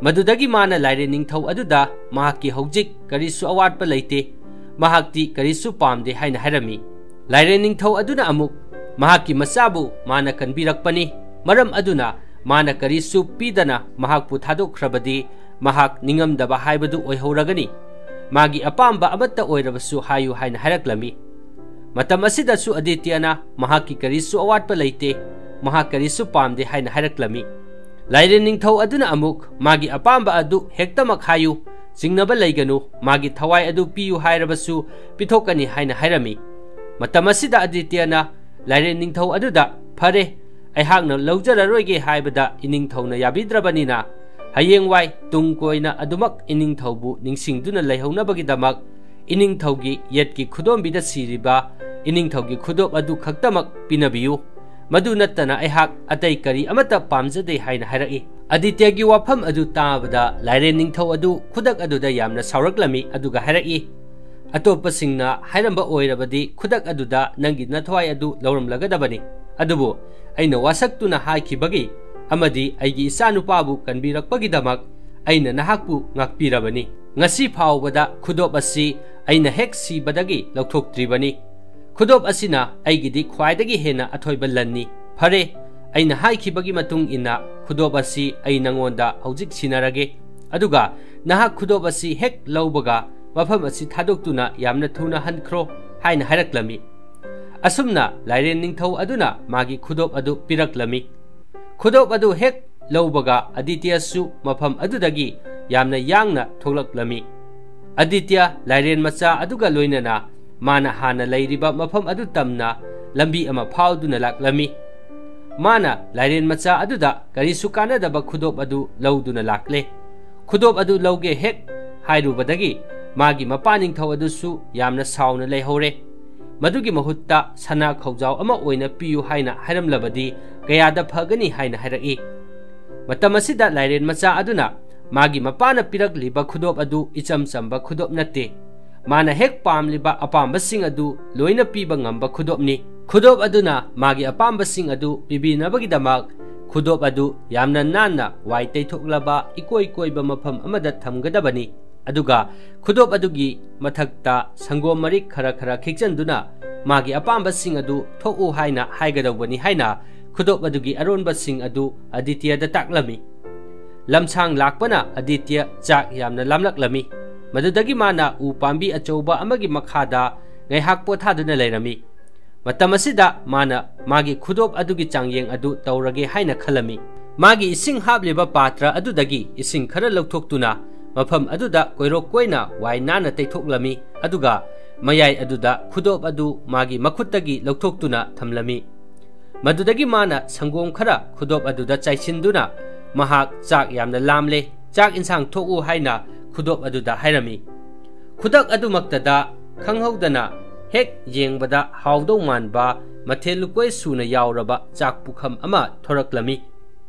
ꯃꯗꯨꯗꯒꯤ ꯃꯥꯅ ꯂꯥꯏꯔꯦꯟ ꯅꯤꯡꯊꯧ ꯑꯗꯨꯗ ꯃꯍꯥꯛꯀꯤ ꯍꯧꯖꯤꯛ ꯀꯔꯤꯁꯨ ꯑꯋꯥꯠꯄ ꯂꯩꯇꯦ, ꯃꯍꯥꯛꯇꯤ ꯀꯔꯤꯁꯨ ꯄꯥꯝꯗꯦ ꯍꯥꯏꯅ ꯍꯥꯏꯔꯝꯃꯤ꯫ ꯂꯥꯏꯔꯦꯟ ꯅꯤꯡꯊꯧ ꯑꯗꯨꯅ ꯑꯃꯨꯛ ꯃꯍꯥꯛꯀꯤ ꯃꯆꯥꯕꯨ ꯃꯥꯅ ꯀꯟꯕꯤꯔꯛꯄꯅꯤ, ꯃꯔꯝ ꯑꯗꯨꯅ ꯃꯥꯅ ꯀꯔꯤꯁꯨ ꯄꯤꯗꯅ ꯃꯍꯥꯛꯄꯨ ꯊꯥꯗꯣꯛꯈ꯭ꯔꯕꯗꯤ ꯃꯍꯥꯛ ꯅꯤꯡꯉꯝꯗꯕ ꯍꯥꯏꯕꯗꯨ ꯑꯣꯏꯍꯧꯔꯒꯅꯤ꯫ ꯃꯥꯒꯤ ꯑꯄꯥꯝꯕ ꯑꯃꯠꯇ ꯑꯣꯏꯔꯕꯁꯨ ꯍꯥꯏꯌꯨ ꯍꯥꯏꯅ ꯍꯥꯏꯔꯛꯂꯝꯃꯤ꯫ ꯃꯇꯝ ꯑꯁꯤꯗꯁꯨ ꯑꯗꯤꯇ꯭ꯌꯅ ꯃꯍꯥꯛꯀꯤ ꯀꯔꯤꯁꯨ ꯑꯋꯥꯠꯄ ꯂꯩꯇꯦ, ꯃꯍꯥꯛ ꯀꯔꯤꯁꯨ ꯄꯥꯝꯗꯦ ꯍꯥꯏꯅ ꯍꯥꯏꯔꯛꯂꯝꯃꯤ꯫ ꯂꯥꯏꯔꯦꯟ ꯅꯤꯡꯊꯧ ꯑꯗꯨꯅ ꯑꯃꯨꯛ ꯃꯥꯒꯤ ꯑꯄꯥꯝꯕ ꯑꯗꯨ ꯍꯦꯛꯇꯃꯛ ꯍꯥꯏꯌꯨ, ꯆꯤꯡꯅꯕ ꯂꯩꯒꯅꯨ, ꯃꯥꯒꯤ ꯊꯋꯥꯏ ꯑꯗꯨ ꯄꯤꯌꯨ ꯍꯥꯏꯔꯕꯁꯨ ꯄꯤꯊꯣꯛꯀꯅꯤ ꯍꯥꯏꯅ ꯍꯥꯏꯔꯝꯃꯤ꯫ ꯃꯇꯝ ꯑꯁꯤꯗ ꯑꯗꯤꯇ꯭ꯌꯅ ꯂꯥꯏꯔꯦꯟ ꯅꯤꯡꯊꯧ ꯑꯗꯨꯗ, "ꯐꯔꯦ, ꯑꯩꯍꯥꯛꯅ ꯂꯧꯖꯔꯔꯣꯏꯒꯦ" ꯍꯥꯏꯕꯗ ꯏꯅꯤꯡꯊꯧꯅ ꯌꯥꯕꯤꯗ꯭ꯔꯕꯅꯤꯅ, ꯍꯌꯦꯡꯋꯥꯏ ꯇꯨꯡ ꯀꯣꯏꯅ ꯑꯗꯨꯃꯛ ꯏꯅꯤꯡꯊꯧꯕꯨ ꯅꯤꯡꯁꯤꯡꯗꯨꯅ ꯂꯩꯍꯧꯅꯕꯒꯤꯗꯃꯛ ꯏꯅꯤꯡꯊꯧꯒꯤ ꯌꯦꯠꯀꯤ ꯈꯨꯗꯣꯝꯕꯤꯗ ꯁꯤꯔꯤꯕ ꯏꯅꯤꯡꯊꯧꯒꯤ ꯈꯨꯗꯣꯞ ꯑꯗꯨ ꯈꯛꯇꯃꯛ ꯄꯤꯅꯕꯤꯌꯨ꯫ ꯃꯗꯨ ꯅꯠꯇꯅ ꯑꯩꯍꯥꯛ ꯑꯇꯩ ꯀꯔꯤ ꯑꯃꯠꯇ ꯄꯥꯝꯖꯗꯦ ꯍꯥꯏꯅ ꯍꯥꯏꯔꯛꯏ꯫ ꯑꯗꯤꯇ꯭ꯌꯒꯤ ꯋꯥꯐꯝ ꯑꯗꯨ ꯇꯥꯕꯗ ꯂꯥꯏꯔꯦꯟ ꯅꯤꯡꯊꯧ ꯑꯗꯨ ꯈꯨꯗꯛ ꯑꯗꯨꯗ ꯌꯥꯝꯅ ꯁꯥꯎꯔꯛꯂꯝꯃꯤ, ꯑꯗꯨꯒ ꯍꯥꯏꯔꯛꯏ, "ꯑꯇꯣꯞꯄꯁꯤꯡꯅ ꯍꯥꯏꯔꯝꯕ ꯑꯣꯏꯔꯕꯗꯤ ꯈꯨꯗꯛ ꯑꯗꯨꯗ ꯅꯪꯒꯤ ꯅꯊ꯭ꯋꯥꯏ ꯑꯗꯨ ꯂꯧꯔꯝꯂꯒꯗꯕꯅꯤ꯫ ꯑꯗꯨꯕꯨ ꯑꯩꯅ ꯋꯥꯁꯛꯇꯨꯅ ꯍꯥꯏꯈꯤꯕꯒꯤ ꯑꯃꯗꯤ ꯑꯩꯒꯤ ꯏꯆꯥꯅꯨꯄꯥꯕꯨ ꯀꯟꯕꯤꯔꯛꯄꯒꯤꯗꯃꯛ ꯑꯩꯅ ꯅꯍꯥꯛꯄꯨ ꯉꯥꯛꯄꯤꯔꯕꯅꯤ꯫ ꯉꯁꯤ ꯐꯥꯎꯕꯗ ꯈꯨꯗꯣꯞ ꯑꯁꯤ ꯑꯩꯅ ꯍꯦꯛ ꯁꯤꯕꯗꯒꯤ ꯂꯧꯊꯣꯛꯇ꯭ꯔꯤꯕꯅꯤ꯫ ꯈꯨꯗꯣꯞ ꯑꯁꯤꯅ ꯑꯩꯒꯤꯗꯤ ꯈ꯭ꯋꯥꯏꯗꯒꯤ ꯍꯦꯟꯅ ꯑꯊꯣꯏꯕ ꯂꯟꯅꯤ꯫ ꯐꯔꯦ, ꯑꯩꯅ ꯍꯥꯏꯈꯤꯕꯒꯤ ꯃꯇꯨꯡ ꯏꯟꯅ ꯈꯨꯗꯣꯞ ꯑꯁꯤ ꯑꯩ ꯅꯉꯣꯟꯗ ꯍꯧꯖꯤꯛ ꯁꯤꯟꯅꯔꯒꯦ꯫ ꯑꯗꯨꯒ ꯅꯍꯥꯛ ꯈꯨꯗꯣꯞ ꯑꯁꯤ ꯍꯦꯛ ꯂꯧꯕꯒ ꯃꯐꯝ ꯑꯁꯤ ꯊꯥꯗꯣꯛꯇꯨꯅ ꯌꯥꯝꯅ ꯊꯨꯅ ꯍꯟꯈ꯭ꯔꯣ" ꯍꯥꯏꯅ ꯍꯥꯏꯔꯛꯂꯝꯃꯤ꯫ ꯑꯁꯨꯝꯅ ꯂꯥꯏꯔꯦꯟ ꯅꯤꯡꯊꯧ ꯑꯗꯨꯅ ꯃꯥꯒꯤ ꯈꯨꯗꯣꯞ ꯑꯗꯨ ꯄꯤꯔꯛꯂꯝꯃꯤ꯫ ꯈꯨꯗꯣꯞ ꯑꯗꯨ ꯍꯦꯛ ꯂꯧꯕꯒ ꯑꯗꯤꯇ꯭ꯌꯁꯨ ꯃꯐꯝ ꯑꯗꯨꯗꯒꯤ ꯌꯥꯝꯅ ꯌꯥꯡꯅ ꯊꯣꯛꯂꯛꯂꯝꯃꯤ꯫ ꯑꯗꯤꯇ꯭ꯌ ꯂꯥꯏꯔꯦꯟ ꯃꯆꯥ ꯑꯗꯨꯒ ꯂꯣꯏꯅꯅ ꯃꯥꯅ ꯍꯥꯟꯅ ꯂꯩꯔꯤꯕ ꯃꯐꯝ ꯑꯗꯨ ꯇꯝꯅ ꯂꯝꯕꯤ ꯑꯃ ꯐꯥꯎꯗꯨꯅ ꯂꯥꯛꯂꯝꯃꯤ꯫ ꯃꯥꯅ ꯂꯥꯏꯔꯦꯟ ꯃꯆꯥ ꯑꯗꯨꯗ ꯀꯔꯤꯁꯨ ꯀꯥꯟꯅꯗꯕ ꯈꯨꯗꯣꯞ ꯑꯗꯨ ꯂꯧꯗꯨꯅ ꯂꯥꯛꯂꯦ꯫ ꯈꯨꯗꯣꯞ ꯑꯗꯨ ꯂꯧꯒꯦ ꯍꯦꯛ ꯍꯥꯏꯔꯨꯕꯗꯒꯤ ꯃꯥꯒꯤ ꯃꯄꯥ ꯅꯤꯡꯊꯧ ꯑꯗꯨꯁꯨ ꯌꯥꯝꯅ ꯁꯥꯎꯅ ꯂꯩꯍꯧꯔꯦ꯫ ꯃꯗꯨꯒꯤ ꯃꯍꯨꯠꯇ ꯁꯅꯥ ꯈꯧꯖꯥꯎ ꯑꯃ ꯑꯣꯏꯅ ꯄꯤꯌꯨ ꯍꯥꯏꯅ ꯍꯥꯏꯔꯝꯂꯕꯗꯤ ꯀꯌꯥꯗ ꯐꯒꯅꯤ ꯍꯥꯏꯅ ꯍꯥꯏꯔꯛꯏ꯫ ꯃꯇꯝ ꯑꯁꯤꯗ ꯂꯥꯏꯔꯦꯟ ꯃꯆꯥ ꯑꯗꯨꯅ ꯃꯥꯒꯤ ꯃꯄꯥꯅ ꯄꯤꯔꯛꯂꯤꯕ ꯈꯨꯗꯣꯞ ꯑꯗꯨ ꯏꯆꯝ ꯆꯝꯕ ꯈꯨꯗꯣꯞ ꯅꯠꯇꯦ꯫ ꯃꯥꯅ ꯍꯦꯛ ꯄꯥꯝꯂꯤꯕ ꯑꯄꯥꯝꯕꯁꯤꯡ ꯑꯗꯨ ꯂꯣꯏꯅ ꯄꯤꯕ ꯉꯝꯕ ꯈꯨꯗꯣꯞꯅꯤ꯫ ꯈꯨꯗꯣꯞ ꯑꯗꯨꯅ ꯃꯥꯒꯤ ꯑꯄꯥꯝꯕꯁꯤꯡ ꯑꯗꯨ ꯄꯤꯕꯤꯅꯕꯒꯤꯗꯃꯛ ꯈꯨꯗꯣꯞ ꯑꯗꯨ ꯌꯥꯝꯅ ꯅꯥꯟꯅ ꯋꯥꯏ ꯇꯩꯊꯣꯛꯂꯕ ꯏꯀꯣꯏ ꯀꯣꯏꯕ ꯃꯐꯝ ꯑꯃꯗ ꯊꯝꯒꯗꯕꯅꯤ꯫ ꯑꯗꯨꯒ ꯈꯨꯗꯣꯞ ꯑꯗꯨꯒꯤ ꯃꯊꯛꯇ ꯁꯪꯒꯣꯝ ꯃꯔꯤꯛ ꯈꯔ ꯈꯔ ꯈꯤꯛꯆꯟꯗꯨꯅ ꯃꯥꯒꯤ ꯑꯄꯥꯝꯕꯁꯤꯡ ꯑꯗꯨ ꯊꯣꯛꯎ ꯍꯥꯏꯅ ꯍꯥꯏꯒꯗꯧꯕꯅꯤ ꯍꯥꯏꯅ ꯈꯨꯗꯣꯞ ꯑꯗꯨꯒꯤ ꯑꯔꯣꯟꯕꯁꯤꯡ ꯑꯗꯨ ꯑꯗꯤꯇ꯭ꯌꯗ ꯇꯥꯛꯂꯝꯃꯤ꯫ ꯂꯝꯁꯥꯡ ꯂꯥꯛꯄꯅ ꯑꯗꯤꯇ꯭ꯌ ꯆꯥꯛ ꯌꯥꯝꯅ ꯂꯥꯝꯂꯛꯂꯝꯃꯤ꯫ ꯃꯗꯨꯗꯒꯤ ꯃꯥꯅ ꯎ ꯄꯥꯝꯕꯤ ꯑꯆꯧꯕ ꯑꯃꯒꯤ ꯃꯈꯥꯗ ꯉꯥꯏꯍꯥꯛ ꯄꯣꯊꯥꯗꯨꯅ ꯂꯩꯔꯝꯃꯤ꯫ ꯃꯇꯝ ꯑꯁꯤꯗ ꯃꯥꯅ ꯃꯥꯒꯤ ꯈꯨꯗꯣꯞ ꯑꯗꯨꯒꯤ ꯆꯥꯡꯌꯦꯡ ꯑꯗꯨ ꯇꯧꯔꯒꯦ ꯍꯥꯏꯅ ꯈꯜꯂꯝꯃꯤ꯫ ꯃꯥꯒꯤ ꯏꯁꯤꯡ ꯍꯥꯞꯂꯤꯕ ꯄꯥꯇ꯭ꯔ ꯑꯗꯨꯗꯒꯤ ꯏꯁꯤꯡ ꯈꯔ ꯂꯧꯊꯣꯛꯇꯨꯅ ꯃꯐꯝ ꯑꯗꯨꯗ ꯀꯣꯏꯔꯣꯛ ꯀꯣꯏꯅ ꯋꯥꯏ ꯅꯥꯟꯅ ꯇꯩꯊꯣꯛꯂꯝꯃꯤ, ꯑꯗꯨꯒ ꯃꯌꯥꯏ ꯑꯗꯨꯗ ꯈꯨꯗꯣꯞ ꯑꯗꯨ ꯃꯥꯒꯤ ꯃꯈꯨꯠꯇꯒꯤ ꯂꯧꯊꯣꯛꯇꯨꯅ ꯊꯝꯂꯝꯃꯤ꯫ ꯃꯗꯨꯗꯒꯤ ꯃꯥꯅ ꯁꯪꯒꯣꯝ ꯈꯔ ꯈꯨꯗꯣꯞ ꯑꯗꯨꯗ ꯆꯥꯏꯁꯤꯟꯗꯨꯅ, "ꯃꯍꯥꯛ ꯆꯥꯛ ꯌꯥꯝꯅ ꯂꯥꯝꯂꯦ, ꯆꯥꯛ ꯏꯟꯁꯥꯡ ꯊꯣꯛꯎ" ꯍꯥꯏꯅ ꯈꯨꯗꯣꯞ ꯑꯗꯨꯗ ꯍꯥꯏꯔꯝꯃꯤ꯫ ꯈꯨꯗꯛ ꯑꯗꯨꯃꯛꯇꯗ ꯈꯪꯍꯧꯗꯅ ꯍꯦꯛ ꯌꯦꯡꯕꯗ ꯍꯥꯎꯗꯧ ꯃꯥꯟꯕ ꯃꯊꯦꯜ ꯂꯨꯀꯣꯏ ꯁꯨꯅ ꯌꯥꯎꯔꯕ ꯆꯥꯛ ꯄꯨꯈꯝ ꯑꯃ ꯊꯣꯔꯛꯂꯝꯃꯤ꯫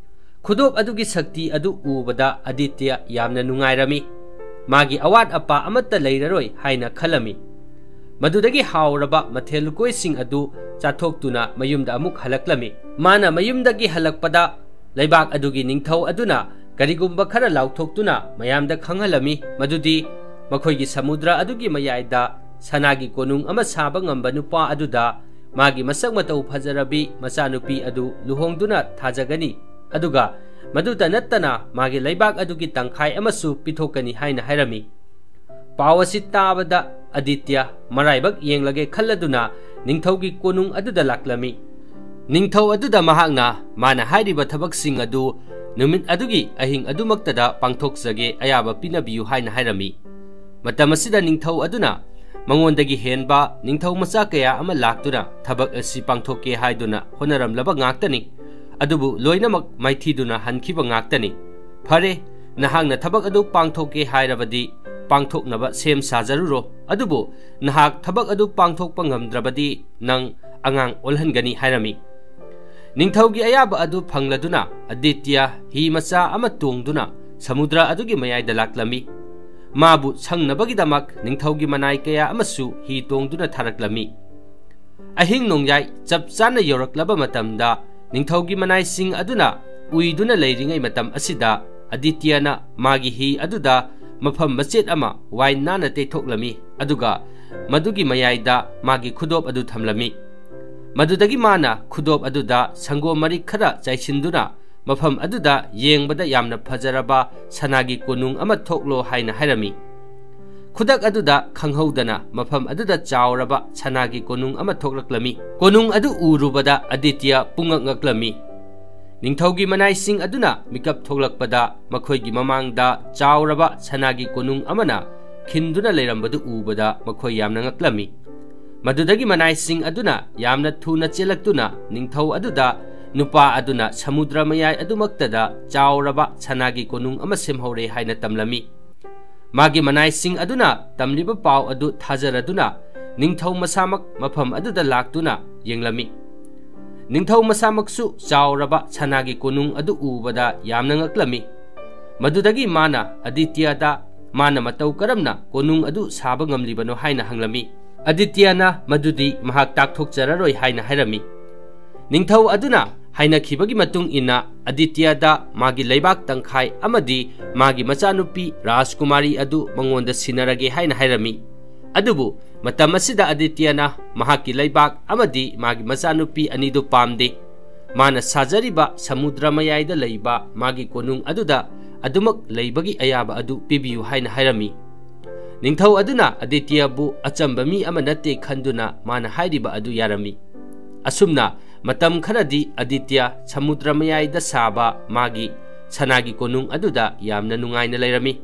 ꯈꯨꯗꯣꯞ ꯑꯗꯨꯒꯤ ꯁꯛꯇꯤ ꯑꯗꯨ ꯎꯕꯗ ꯑꯗꯤꯇ꯭ꯌ ꯌꯥꯝꯅ ꯅꯨꯡꯉꯥꯏꯔꯝꯃꯤ꯫ ꯃꯥꯒꯤ ꯑꯋꯥꯠ ꯑꯄꯥ ꯑꯃꯠꯇ ꯂꯩꯔꯔꯣꯏ ꯍꯥꯏꯅ ꯈꯜꯂꯝꯃꯤ꯫ ꯃꯗꯨꯗꯒꯤ ꯍꯥꯎꯔꯕ ꯃꯊꯦꯜ ꯂꯨꯀꯣꯏꯁꯤꯡ ꯑꯗꯨ ꯆꯥꯊꯣꯛꯇꯨꯅ ꯃꯌꯨꯝꯗ ꯑꯃꯨꯛ ꯍꯜꯂꯛꯂꯝꯃꯤ꯫ ꯃꯥꯅ ꯃꯌꯨꯝꯗꯒꯤ ꯍꯜꯂꯛꯄꯗ ꯂꯩꯕꯥꯛ ꯑꯗꯨꯒꯤ ꯅꯤꯡꯊꯧ ꯑꯗꯨꯅ ꯀꯔꯤꯒꯨꯝꯕ ꯈꯔ ꯂꯥꯎꯊꯣꯛꯇꯨꯅ ꯃꯌꯥꯝꯗ ꯈꯪꯍꯜꯂꯝꯃꯤ, ꯃꯗꯨꯗꯤ ꯃꯈꯣꯏꯒꯤ ꯁꯃꯨꯗ꯭ꯔ ꯑꯗꯨꯒꯤ ꯃꯌꯥꯏꯗ ꯁꯅꯥꯒꯤ ꯀꯣꯅꯨꯡ ꯑꯃ ꯁꯥꯕ ꯉꯝꯕ ꯅꯨꯄꯥ ꯑꯗꯨꯗ ꯃꯥꯒꯤ ꯃꯁꯛ ꯃꯇꯧ ꯐꯖꯔꯕꯤ ꯃꯆꯥꯅꯨꯄꯤ ꯑꯗꯨ ꯂꯨꯍꯣꯡꯗꯨꯅ ꯊꯥꯖꯒꯅꯤ, ꯑꯗꯨꯒ ꯃꯗꯨꯇ ꯅꯠꯇꯅ ꯃꯥꯒꯤ ꯂꯩꯕꯥꯛ ꯑꯗꯨꯒꯤ ꯇꯪꯈꯥꯏ ꯑꯃꯁꯨ ꯄꯤꯊꯣꯛꯀꯅꯤ ꯍꯥꯏꯅ ꯍꯥꯏꯔꯝꯃꯤ꯫ ꯄꯥꯎ ꯑꯁꯤ ꯇꯥꯕꯗ ꯑꯗꯤꯇ꯭ꯌ ꯃꯔꯥꯏꯕꯛ ꯌꯦꯡꯂꯒꯦ ꯈꯜꯂꯗꯨꯅ ꯅꯤꯡꯊꯧꯒꯤ ꯀꯣꯅꯨꯡ ꯑꯗꯨꯗ ꯂꯥꯛꯂꯝꯃꯤ꯫ ꯅꯤꯡꯊꯧ ꯑꯗꯨꯗ ꯃꯍꯥꯛꯅ ꯃꯥꯅ ꯍꯥꯏꯔꯤꯕ ꯊꯕꯛꯁꯤꯡ ꯑꯗꯨ ꯅꯨꯃꯤꯠ ꯑꯗꯨꯒꯤ ꯑꯍꯤꯡ ꯑꯗꯨꯃꯛꯇꯗ ꯄꯥꯡꯊꯣꯛꯆꯒꯦ ꯑꯌꯥꯕ ꯄꯤꯅꯕꯤꯌꯨ ꯍꯥꯏꯅ ꯍꯥꯏꯔꯝꯃꯤ꯫ ꯃꯇꯝ ꯑꯁꯤꯗ ꯅꯤꯡꯊꯧ ꯑꯗꯨꯅ ꯃꯉꯣꯟꯗꯒꯤ ꯍꯦꯟꯕ ꯅꯤꯡꯊꯧ ꯃꯆꯥ ꯀꯌꯥ ꯑꯃ ꯂꯥꯛꯇꯨꯅ ꯊꯕꯛ ꯑꯁꯤ ꯄꯥꯡꯊꯣꯛꯀꯦ ꯍꯥꯏꯗꯨꯅ ꯍꯣꯠꯅꯔꯝꯂꯕ ꯉꯥꯛꯇꯅꯤ꯫ ꯑꯗꯨꯕꯨ ꯂꯣꯏꯅꯃꯛ ꯃꯥꯏꯊꯤꯗꯨꯅ ꯍꯟꯈꯤꯕ ꯉꯥꯛꯇꯅꯤ꯫ "ꯐꯔꯦ, ꯅꯍꯥꯛꯅ ꯊꯕꯛ ꯑꯗꯨ ꯄꯥꯡꯊꯣꯛꯀꯦ ꯍꯥꯏꯔꯕꯗꯤ ꯄꯥꯡꯊꯣꯛꯅꯕ ꯁꯦꯝ ꯁꯥꯖꯔꯨꯔꯣ꯫ ꯑꯗꯨꯕꯨ ꯅꯍꯥꯛ ꯊꯕꯛ ꯑꯗꯨ ꯄꯥꯡꯊꯣꯛꯄ ꯉꯝꯗ꯭ꯔꯕꯗꯤ ꯅꯪ ꯑꯉꯥꯡ ꯑꯣꯜꯍꯟꯒꯅꯤ" ꯍꯥꯏꯔꯝꯃꯤ꯫ ꯅꯤꯡꯊꯧꯒꯤ ꯑꯌꯥꯕ ꯑꯗꯨ ꯐꯪꯂꯗꯨꯅ ꯑꯗꯤꯇ꯭ꯌ ꯍꯤ ꯃꯆꯥ ꯑꯃ ꯇꯣꯡꯗꯨꯅ ꯁꯃꯨꯗ꯭ꯔ ꯑꯗꯨꯒꯤ ꯃꯌꯥꯏꯗ ꯂꯥꯛꯂꯝꯃꯤ꯫ ꯃꯥꯕꯨ ꯁꯪꯅꯕꯒꯤꯗꯃꯛ ꯅꯤꯡꯊꯧꯒꯤ ꯃꯅꯥꯏ ꯀꯌꯥ ꯑꯃꯁꯨ ꯍꯤ ꯇꯣꯡꯗꯨꯅ ꯊꯥꯔꯛꯂꯝꯃꯤ꯫ ꯑꯍꯤꯡ ꯅꯣꯡꯌꯥꯏ ꯆꯞ ꯆꯥꯅ ꯌꯧꯔꯛꯂꯕ ꯃꯇꯝꯗ ꯅꯤꯡꯊꯧꯒꯤ ꯃꯅꯥꯏꯁꯤꯡ ꯑꯗꯨꯅ ꯎꯏꯗꯨꯅ ꯂꯩꯔꯤꯉꯩ ꯃꯇꯝ ꯑꯁꯤꯗ ꯑꯗꯤꯇ꯭ꯌꯅ ꯃꯥꯒꯤ ꯍꯤ ꯑꯗꯨꯗ ꯃꯐꯝ ꯃꯆꯦꯠ ꯑꯃ ꯋꯥꯏ ꯅꯥꯟꯅ ꯇꯩꯊꯣꯛꯂꯝꯃꯤ, ꯑꯗꯨꯒ ꯃꯗꯨꯒꯤ ꯃꯌꯥꯏꯗ ꯃꯥꯒꯤ ꯈꯨꯗꯣꯞ ꯑꯗꯨ ꯊꯝꯂꯝꯃꯤ꯫ ꯃꯗꯨꯗꯒꯤ ꯃꯥꯅ ꯈꯨꯗꯣꯞ ꯑꯗꯨꯗ ꯁꯪꯒꯣꯝ ꯃꯔꯤꯛ ꯈꯔ ꯆꯥꯏꯁꯤꯟꯗꯨꯅ ꯃꯐꯝ ꯑꯗꯨꯗ ꯌꯦꯡꯕꯗ ꯌꯥꯝꯅ ꯐꯖꯔꯕ ꯁꯅꯥꯒꯤ ꯀꯣꯅꯨꯡ ꯑꯃ ꯊꯣꯛꯂꯣ ꯍꯥꯏꯅ ꯍꯥꯏꯔꯝꯃꯤ꯫ ꯈꯨꯗꯛ ꯑꯗꯨꯗ ꯈꯪꯍꯧꯗꯅ ꯃꯐꯝ ꯑꯗꯨꯗ ꯆꯥꯎꯔꯕ ꯁꯅꯥꯒꯤ ꯀꯣꯅꯨꯡ ꯑꯃ ꯊꯣꯛꯂꯛꯂꯝꯃꯤ꯫ ꯀꯣꯅꯨꯡ ꯑꯗꯨ ꯎꯔꯨꯕꯗ ꯑꯗꯤꯇ꯭ꯌ ꯄꯨꯡꯉꯛ ꯉꯛꯂꯝꯃꯤ꯫ ꯅꯤꯡꯊꯧꯒꯤ ꯃꯅꯥꯏꯁꯤꯡ ꯑꯗꯨꯅ ꯃꯤꯀꯞ ꯊꯣꯛꯂꯛꯄꯗ ꯃꯈꯣꯏꯒꯤ ꯃꯃꯥꯡꯗ ꯆꯥꯎꯔꯕ ꯁꯅꯥꯒꯤ ꯀꯣꯅꯨꯡ ꯑꯃꯅ ꯈꯤꯟꯗꯨꯅ ꯂꯩꯔꯝꯕꯗꯨ ꯎꯕꯗ ꯃꯈꯣꯏ ꯌꯥꯝꯅ ꯉꯛꯂꯝꯃꯤ꯫ ꯃꯗꯨꯗꯒꯤ ꯃꯅꯥꯏꯁꯤꯡ ꯑꯗꯨꯅ ꯌꯥꯝꯅ ꯊꯨꯅ ꯆꯦꯜꯂꯛꯇꯨꯅ ꯅꯤꯡꯊꯧ ꯑꯗꯨꯗ ꯅꯨꯄꯥ ꯑꯗꯨꯅ ꯁꯃꯨꯗ꯭ꯔ ꯃꯌꯥꯏ ꯑꯗꯨꯃꯛꯇꯗ ꯆꯥꯎꯔꯕ ꯁꯅꯥꯒꯤ ꯀꯣꯅꯨꯡ ꯑꯃ ꯁꯦꯝꯍꯧꯔꯦ ꯍꯥꯏꯅ ꯇꯝꯂꯝꯃꯤ꯫ ꯃꯥꯒꯤ ꯃꯅꯥꯏꯁꯤꯡ ꯑꯗꯨꯅ ꯇꯝꯂꯤꯕ ꯄꯥꯎ ꯑꯗꯨ ꯊꯥꯖꯔꯗꯨꯅ ꯅꯤꯡꯊꯧ ꯃꯁꯥꯃꯛ ꯃꯐꯝ ꯑꯗꯨꯗ ꯂꯥꯛꯇꯨꯅ ꯌꯦꯡꯂꯝꯃꯤ꯫ ꯅꯤꯡꯊꯧ ꯃꯁꯥꯃꯛꯁꯨ ꯆꯥꯎꯔꯕ ꯁꯅꯥꯒꯤ ꯀꯣꯅꯨꯡ ꯑꯗꯨ ꯎꯕꯗ ꯌꯥꯝꯅ ꯉꯛꯂꯝꯃꯤ꯫ ꯃꯗꯨꯗꯒꯤ ꯃꯥꯅ ꯑꯗꯤꯇ꯭ꯌꯗ ꯃꯥꯅ ꯃꯇꯧ ꯀꯔꯝꯅ ꯀꯣꯅꯨꯡ ꯑꯗꯨ ꯁꯥꯕ ꯉꯝꯂꯤꯕꯅꯣ ꯍꯥꯏꯅ ꯍꯪꯂꯝꯃꯤ꯫ ꯑꯗꯤꯇ꯭ꯌꯅ ꯃꯗꯨꯗꯤ ꯃꯍꯥꯛ ꯇꯥꯛꯊꯣꯛꯆꯔꯔꯣꯏ ꯍꯥꯏꯅ ꯍꯥꯏꯔꯝꯃꯤ꯫ ꯅꯤꯡꯊꯧ ꯑꯗꯨꯅ ꯍꯥꯏꯅꯈꯤꯕꯒꯤ ꯃꯇꯨꯡ ꯏꯟꯅ ꯑꯗꯤꯇ꯭ꯌꯗ ꯃꯥꯒꯤ ꯂꯩꯕꯥꯛ ꯇꯪꯈꯥꯏ ꯑꯃꯗꯤ ꯃꯥꯒꯤ ꯃꯆꯥꯅꯨꯄꯤ ꯔꯥꯖꯀꯨꯃꯥꯔꯤ ꯑꯗꯨ ꯃꯉꯣꯟꯗ ꯁꯤꯟꯅꯔꯒꯦ ꯍꯥꯏꯅ ꯍꯥꯏꯔꯝꯃꯤ꯫ ꯑꯗꯨꯕꯨ ꯃꯇꯝ ꯑꯁꯤꯗ ꯑꯗꯤꯇ꯭ꯌꯅ ꯃꯍꯥꯛꯀꯤ ꯂꯩꯕꯥꯛ ꯑꯃꯗꯤ ꯃꯥꯒꯤ ꯃꯆꯥꯅꯨꯄꯤ ꯑꯅꯤꯗꯨ ꯄꯥꯝꯗꯦ꯫ ꯃꯥꯅ ꯁꯥꯖꯔꯤꯕ ꯁꯃꯨꯗ꯭ꯔ ꯃꯌꯥꯏꯗ ꯂꯩꯕ ꯃꯥꯒꯤ ꯀꯣꯅꯨꯡ ꯑꯗꯨꯗ ꯑꯗꯨꯃꯛ ꯂꯩꯕꯒꯤ ꯑꯌꯥꯕ ꯑꯗꯨ ꯄꯤꯕꯤꯌꯨ ꯍꯥꯏꯅ ꯍꯥꯏꯔꯝꯃꯤ꯫ ꯅꯤꯡꯊꯧ ꯑꯗꯨꯅ ꯑꯗꯤꯇ꯭ꯌꯕꯨ ꯑꯆꯝꯕ ꯃꯤ ꯑꯃ ꯅꯠꯇꯦ ꯈꯟꯗꯨꯅ ꯃꯥꯅ ꯍꯥꯏꯔꯤꯕ ꯑꯗꯨ ꯌꯥꯔꯝꯃꯤ꯫ ꯑꯁꯨꯝꯅ ꯃꯇꯝ ꯈꯔꯗꯤ ꯑꯗꯤꯇ꯭ꯌ ꯁꯃꯨꯗ꯭ꯔ ꯃꯌꯥꯏꯗ ꯁꯥꯕ ꯃꯥꯒꯤ ꯁꯅꯥꯒꯤ ꯀꯣꯅꯨꯡ ꯑꯗꯨꯗ ꯌꯥꯝꯅ ꯅꯨꯡꯉꯥꯏꯅ ꯂꯩꯔꯝꯃꯤ꯫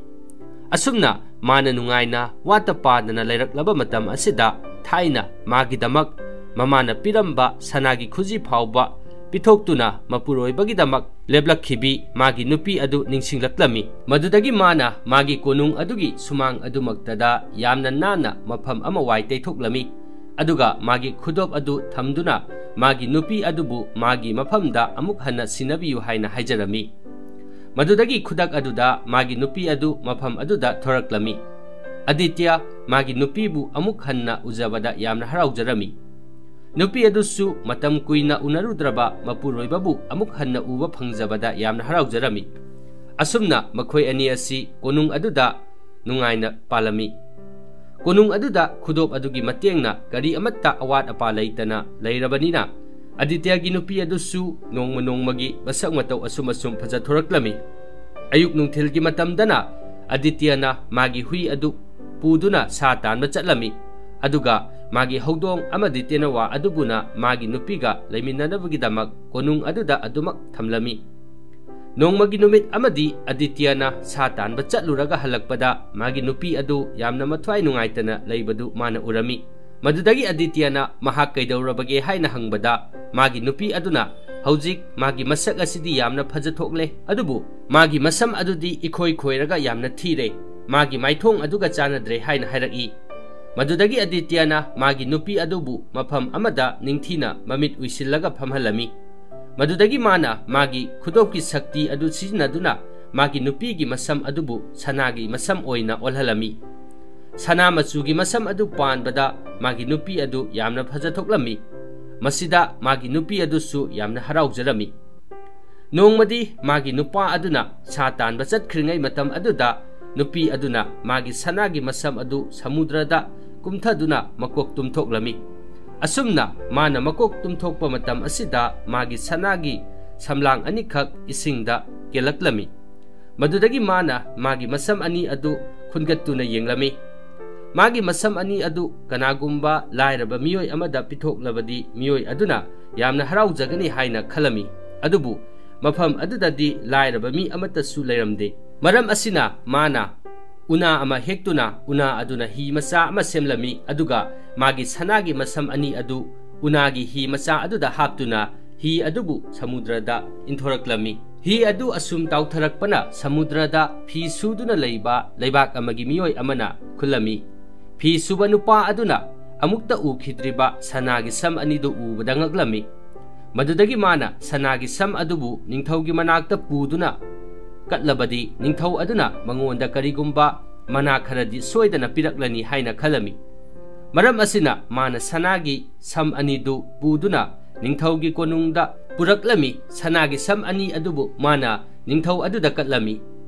ꯑꯁꯨꯝꯅ ꯃꯥꯅ ꯅꯨꯡꯉꯥꯏꯅ ꯋꯥꯠꯇ ꯄꯥꯗꯅ ꯂꯩꯔꯛꯂꯕ ꯃꯇꯝ ꯑꯁꯤꯗ ꯊꯥꯏꯅ ꯃꯥꯒꯤꯗꯃꯛ ꯃꯃꯥꯅ ꯄꯤꯔꯝꯕ ꯁꯅꯥꯒꯤ ꯈꯨꯖꯤ ꯐꯥꯎꯕ ꯄꯤꯊꯣꯛꯇꯨꯅ ꯃꯄꯨꯔꯣꯏꯕꯒꯤꯗꯃꯛ ꯂꯦꯞꯂꯛꯈꯤꯕꯤ ꯃꯥꯒꯤ ꯅꯨꯄꯤ ꯑꯗꯨ ꯅꯤꯡꯁꯤꯡꯂꯛꯂꯝꯃꯤ꯫ ꯃꯗꯨꯗꯒꯤ ꯃꯥꯅ ꯃꯥꯒꯤ ꯀꯣꯅꯨꯡ ꯑꯗꯨꯒꯤ ꯁꯨꯃꯥꯡ ꯑꯗꯨꯃꯛꯇꯗ ꯌꯥꯝꯅ ꯅꯥꯟꯅ ꯃꯐꯝ ꯑꯃ ꯋꯥꯏ ꯇꯩꯊꯣꯛꯂꯝꯃꯤ꯫ ꯑꯗꯨꯒ ꯃꯥꯒꯤ ꯈꯨꯗꯣꯞ ꯑꯗꯨ ꯊꯝꯗꯨꯅ ꯃꯥꯒꯤ ꯅꯨꯄꯤ ꯑꯗꯨꯕꯨ ꯃꯥꯒꯤ ꯃꯐꯝꯗ ꯑꯃꯨꯛ ꯍꯟꯅ ꯁꯤꯟꯅꯕꯤꯌꯨ ꯍꯥꯏꯅ ꯍꯥꯏꯖꯔꯝꯃꯤ꯫ ꯃꯗꯨꯗꯒꯤ ꯈꯨꯗꯛ ꯑꯗꯨꯗ ꯃꯥꯒꯤ ꯅꯨꯄꯤ ꯑꯗꯨ ꯃꯐꯝ ꯑꯗꯨꯗ ꯊꯣꯔꯛꯂꯝꯃꯤ꯫ ꯑꯗꯤꯇ꯭ꯌ ꯃꯥꯒꯤ ꯅꯨꯄꯤꯕꯨ ꯑꯃꯨꯛ ꯍꯟꯅ ꯎꯖꯕꯗ ꯌꯥꯝꯅ ꯍꯔꯥꯎꯖꯔꯝꯃꯤ꯫ ꯅꯨꯄꯤ ꯑꯗꯨꯁꯨ ꯃꯇꯝ ꯀꯨꯏꯅ ꯎꯅꯔꯨꯗ꯭ꯔꯕ ꯃꯄꯨꯔꯣꯏꯕꯕꯨ ꯑꯃꯨꯛ ꯍꯟꯅ ꯎꯕ ꯐꯪꯖꯕꯗ ꯌꯥꯝꯅ ꯍꯔꯥꯎꯖꯔꯝꯃꯤ꯫ ꯑꯁꯨꯝꯅ ꯃꯈꯣꯏ ꯑꯅꯤ ꯑꯁꯤ ꯀꯣꯅꯨꯡ ꯑꯗꯨꯗ ꯅꯨꯡꯉꯥꯏꯅ ꯄꯥꯜꯂꯝꯃꯤ꯫ ꯀꯣꯅꯨꯡ ꯑꯗꯨꯗ ꯈꯨꯗꯣꯞ ꯑꯗꯨꯒꯤ ꯃꯇꯦꯡꯅ ꯀꯔꯤ ꯑꯃꯠꯇ ꯑꯋꯥꯠ ꯑꯄꯥ ꯂꯩꯇꯅ ꯂꯩꯔꯕꯅꯤꯅ, ꯑꯗꯤꯇ꯭ꯌꯒꯤ ꯅꯨꯄꯤ ꯑꯗꯨꯁꯨ ꯅꯣꯡꯃ ꯅꯣꯡꯃꯒꯤ ꯃꯁꯛ ꯃꯇꯧ ꯑꯁꯨꯝ ꯑꯁꯨꯝ ꯐꯖꯊꯣꯔꯛꯂꯝꯃꯤ꯫ ꯑꯌꯨꯛ ꯅꯨꯡꯊꯤꯜꯒꯤ ꯃꯇꯝꯗꯅ ꯑꯗꯤꯇ꯭ꯌꯅ ꯃꯥꯒꯤ ꯍꯨꯏ ꯑꯗꯨ ꯄꯨꯗꯨꯅ ꯁꯥ ꯇꯥꯟꯕ ꯆꯠꯂꯝꯃꯤ꯫ ꯑꯗꯨꯒ ꯃꯥꯒꯤ ꯍꯧꯗꯣꯡ ꯑꯃꯗꯤ ꯇꯦꯅꯋꯥ ꯑꯗꯨꯕꯨꯅ ꯃꯥꯒꯤ ꯅꯨꯄꯤꯒ ꯂꯩꯃꯤꯟꯅꯅꯕꯒꯤꯗꯃꯛ ꯀꯣꯅꯨꯡ ꯑꯗꯨꯗ ꯑꯗꯨꯃꯛ ꯊꯝꯂꯝꯃꯤ꯫ ꯅꯣꯡꯃꯒꯤ ꯅꯨꯃꯤꯠ ꯑꯃꯗꯤ ꯑꯗꯤꯇ꯭ꯌꯅ ꯁꯥ ꯇꯥꯟꯕ ꯆꯠꯂꯨꯔꯒ ꯍꯜꯂꯛꯄꯗ ꯃꯥꯒꯤ ꯅꯨꯄꯤ ꯑꯗꯨ ꯌꯥꯝꯅ ꯃꯊ꯭ꯋꯥꯏ ꯅꯨꯡꯉꯥꯏꯇꯅ ꯂꯩꯕꯗꯨ ꯃꯥꯅ ꯎꯔꯝꯃꯤ꯫ ꯃꯗꯨꯗꯒꯤ ꯑꯗꯤꯇ꯭ꯌꯅ ꯃꯍꯥꯛ ꯀꯩꯗꯧꯔꯕꯒꯦ ꯍꯥꯏꯅ ꯍꯪꯕꯗ, ꯃꯥꯒꯤ ꯅꯨꯄꯤ ꯑꯗꯨꯅ, "ꯍꯧꯖꯤꯛ ꯃꯥꯒꯤ ꯃꯁꯛ ꯑꯁꯤꯗꯤ ꯌꯥꯝꯅ ꯐꯖꯊꯣꯛꯂꯦ, ꯑꯗꯨꯕꯨ ꯃꯥꯒꯤ ꯃꯁꯝ ꯑꯗꯨꯗꯤ ꯏꯈꯣꯏ ꯈꯣꯏꯔꯒ ꯌꯥꯝꯅ ꯊꯤꯔꯦ, ꯃꯥꯒꯤ ꯃꯥꯏꯊꯣꯡ ꯑꯗꯨꯒ ꯆꯥꯟꯅꯗ꯭ꯔꯦ" ꯍꯥꯏꯅ ꯍꯥꯏꯔꯛꯏ꯫ ꯃꯗꯨꯗꯒꯤ ꯑꯗꯤꯇ꯭ꯌꯅ ꯃꯥꯒꯤ ꯅꯨꯄꯤ ꯑꯗꯨꯕꯨ ꯃꯐꯝ ꯑꯃꯗ ꯅꯤꯡꯊꯤꯅ ꯃꯃꯤꯠ ꯎꯏꯁꯤꯜꯂꯒ ꯐꯝꯍꯜꯂꯝꯃꯤ꯫ ꯃꯗꯨꯗꯒꯤ ꯃꯥꯅ ꯃꯥꯒꯤ ꯈꯨꯗꯣꯞꯀꯤ ꯁꯛꯇꯤ ꯑꯗꯨ ꯁꯤꯖꯤꯟꯅꯗꯨꯅ ꯃꯥꯒꯤ ꯅꯨꯄꯤꯒꯤ ꯃꯁꯝ ꯑꯗꯨꯕꯨ ꯁꯅꯥꯒꯤ ꯃꯁꯝ ꯑꯣꯏꯅ ꯑꯣꯜꯍꯜꯂꯝꯃꯤ꯫ ꯁꯅꯥ ꯃꯆꯨꯒꯤ ꯃꯁꯝ ꯑꯗꯨ ꯄꯥꯟꯕꯗ ꯃꯥꯒꯤ ꯅꯨꯄꯤ ꯑꯗꯨ ꯌꯥꯝꯅ ꯐꯖꯊꯣꯛꯂꯝꯃꯤ꯫ ꯃꯁꯤꯗ ꯃꯥꯒꯤ ꯅꯨꯄꯤ ꯑꯗꯨꯁꯨ ꯌꯥꯝꯅ ꯍꯔꯥꯎꯖꯔꯝꯃꯤ꯫ ꯅꯣꯡꯃꯗꯤ ꯃꯥꯒꯤ ꯅꯨꯄꯥ ꯑꯗꯨꯅ ꯁꯥ ꯇꯥꯟꯕ ꯆꯠꯈ꯭ꯔꯤꯉꯩ ꯃꯇꯝ ꯑꯗꯨꯗ ꯅꯨꯄꯤ ꯑꯗꯨꯅ ꯃꯥꯒꯤ ꯁꯅꯥꯒꯤ ꯃꯁꯝ ꯑꯗꯨ ꯁꯃꯨꯗ꯭ꯔꯗ ꯀꯨꯝꯊꯗꯨꯅ ꯃꯀꯣꯛ ꯇꯨꯝꯊꯣꯛꯂꯝꯃꯤ꯫ ꯑꯁꯨꯝꯅ ꯃꯥꯅ ꯃꯀꯣꯛ ꯇꯨꯝꯊꯣꯛꯄ ꯃꯇꯝ ꯑꯁꯤꯗ ꯃꯥꯒꯤ ꯁꯅꯥꯒꯤ ꯁꯝꯂꯥꯡ ꯑꯅꯤꯈꯛ ꯏꯁꯤꯡꯗ ꯀꯦꯜꯂꯛꯂꯝꯃꯤ꯫ ꯃꯗꯨꯗꯒꯤ ꯃꯥꯅ ꯃꯥꯒꯤ ꯃꯁꯝ ꯑꯅꯤ ꯑꯗꯨ ꯈꯨꯟꯒꯠꯇꯨꯅ ꯌꯦꯡꯂꯝꯃꯤ꯫ ꯃꯥꯒꯤ ꯃꯁꯝ ꯑꯅꯤ ꯑꯗꯨ ꯀꯅꯥꯒꯨꯝꯕ ꯂꯥꯏꯔꯕ ꯃꯤꯑꯣꯏ ꯑꯃꯗ ꯄꯤꯊꯣꯛꯂꯕꯗꯤ ꯃꯤꯑꯣꯏ ꯑꯗꯨꯅ ꯌꯥꯝꯅ ꯍꯔꯥꯎꯖꯒꯅꯤ ꯍꯥꯏꯅ ꯈꯜꯂꯝꯃꯤ꯫ ꯑꯗꯨꯕꯨ ꯃꯐꯝ ꯑꯗꯨꯗꯗꯤ ꯂꯥꯏꯔꯕ ꯃꯤ ꯑꯃꯠꯇꯁꯨ ꯂꯩꯔꯝꯗꯦ꯫ ꯃꯔꯝ ꯑꯁꯤꯅ ꯃꯥꯅ ꯎꯅꯥ ꯑꯃ ꯍꯦꯛꯇꯨꯅ ꯎꯅꯥ ꯑꯗꯨꯅ ꯍꯤ ꯃꯆꯥ ꯑꯃ ꯁꯦꯝꯂꯝꯃꯤ, ꯑꯗꯨꯒ ꯃꯥꯒꯤ ꯁꯅꯥꯒꯤ ꯃꯁꯝ ꯑꯅꯤ ꯑꯗꯨ ꯎꯅꯥꯒꯤ ꯍꯤ ꯃꯆꯥ ꯑꯗꯨꯗ ꯍꯥꯞꯇꯨꯅ ꯍꯤ ꯑꯗꯨꯕꯨ ꯁꯃꯨꯗ꯭ꯔꯗ ꯏꯟꯊꯣꯔꯛꯂꯝꯃꯤ꯫ ꯍꯤ ꯑꯗꯨ ꯑꯁꯨꯝ ꯇꯥꯎꯊꯔꯛꯄꯅ ꯁꯃꯨꯗ꯭ꯔꯗ ꯐꯤ ꯁꯨꯗꯨꯅ ꯂꯩꯕ ꯂꯩꯕꯥꯛ ꯑꯃꯒꯤ ꯃꯤꯑꯣꯏ ꯑꯃꯅ ꯈꯨꯜꯂꯝꯃꯤ꯫ ꯐꯤ ꯁꯨꯕ ꯅꯨꯄꯥ ꯑꯗꯨꯅ ꯑꯃꯨꯛꯇ ꯎꯈꯤꯗ꯭ꯔꯤꯕ ꯁꯅꯥꯒꯤ ꯁꯝ ꯑꯅꯤꯗꯨ ꯎꯕꯗ ꯉꯛꯂꯝꯃꯤ꯫ ꯃꯗꯨꯗꯒꯤ ꯃꯥꯅ ꯁꯅꯥꯒꯤ ꯁꯝ ꯑꯗꯨꯕꯨ ꯅꯤꯡꯊꯧꯒꯤ ꯃꯅꯥꯛꯇ ꯄꯨꯗꯨꯅ ꯀꯠꯂꯕꯗꯤ ꯅꯤꯡꯊꯧ ꯑꯗꯨꯅ ꯃꯉꯣꯟꯗ ꯀꯔꯤꯒꯨꯝꯕ ꯃꯅꯥ ꯈꯔꯗꯤ ꯁꯣꯏꯗꯅ ꯄꯤꯔꯛꯂꯅꯤ ꯍꯥꯏꯅ ꯈꯜꯂꯝꯃꯤ꯫ ꯃꯔꯝ ꯑꯁꯤꯅ ꯃꯥꯅ ꯁꯅꯥꯒꯤ ꯁꯝ ꯑꯅꯤꯗꯨ ꯄꯨꯗꯨꯅ ꯅꯤꯡꯊꯧꯒꯤ ꯀꯣꯅꯨꯡꯗ ꯄꯨꯔꯛꯂꯝꯃꯤ꯫ ꯁꯅꯥꯒꯤ ꯁꯝ ꯑꯅꯤ ꯑꯗꯨꯕꯨ ꯃꯥꯅ ꯅꯤꯡꯊꯧ ꯑꯗꯨꯗ ꯀꯠꯂꯝꯃꯤ꯫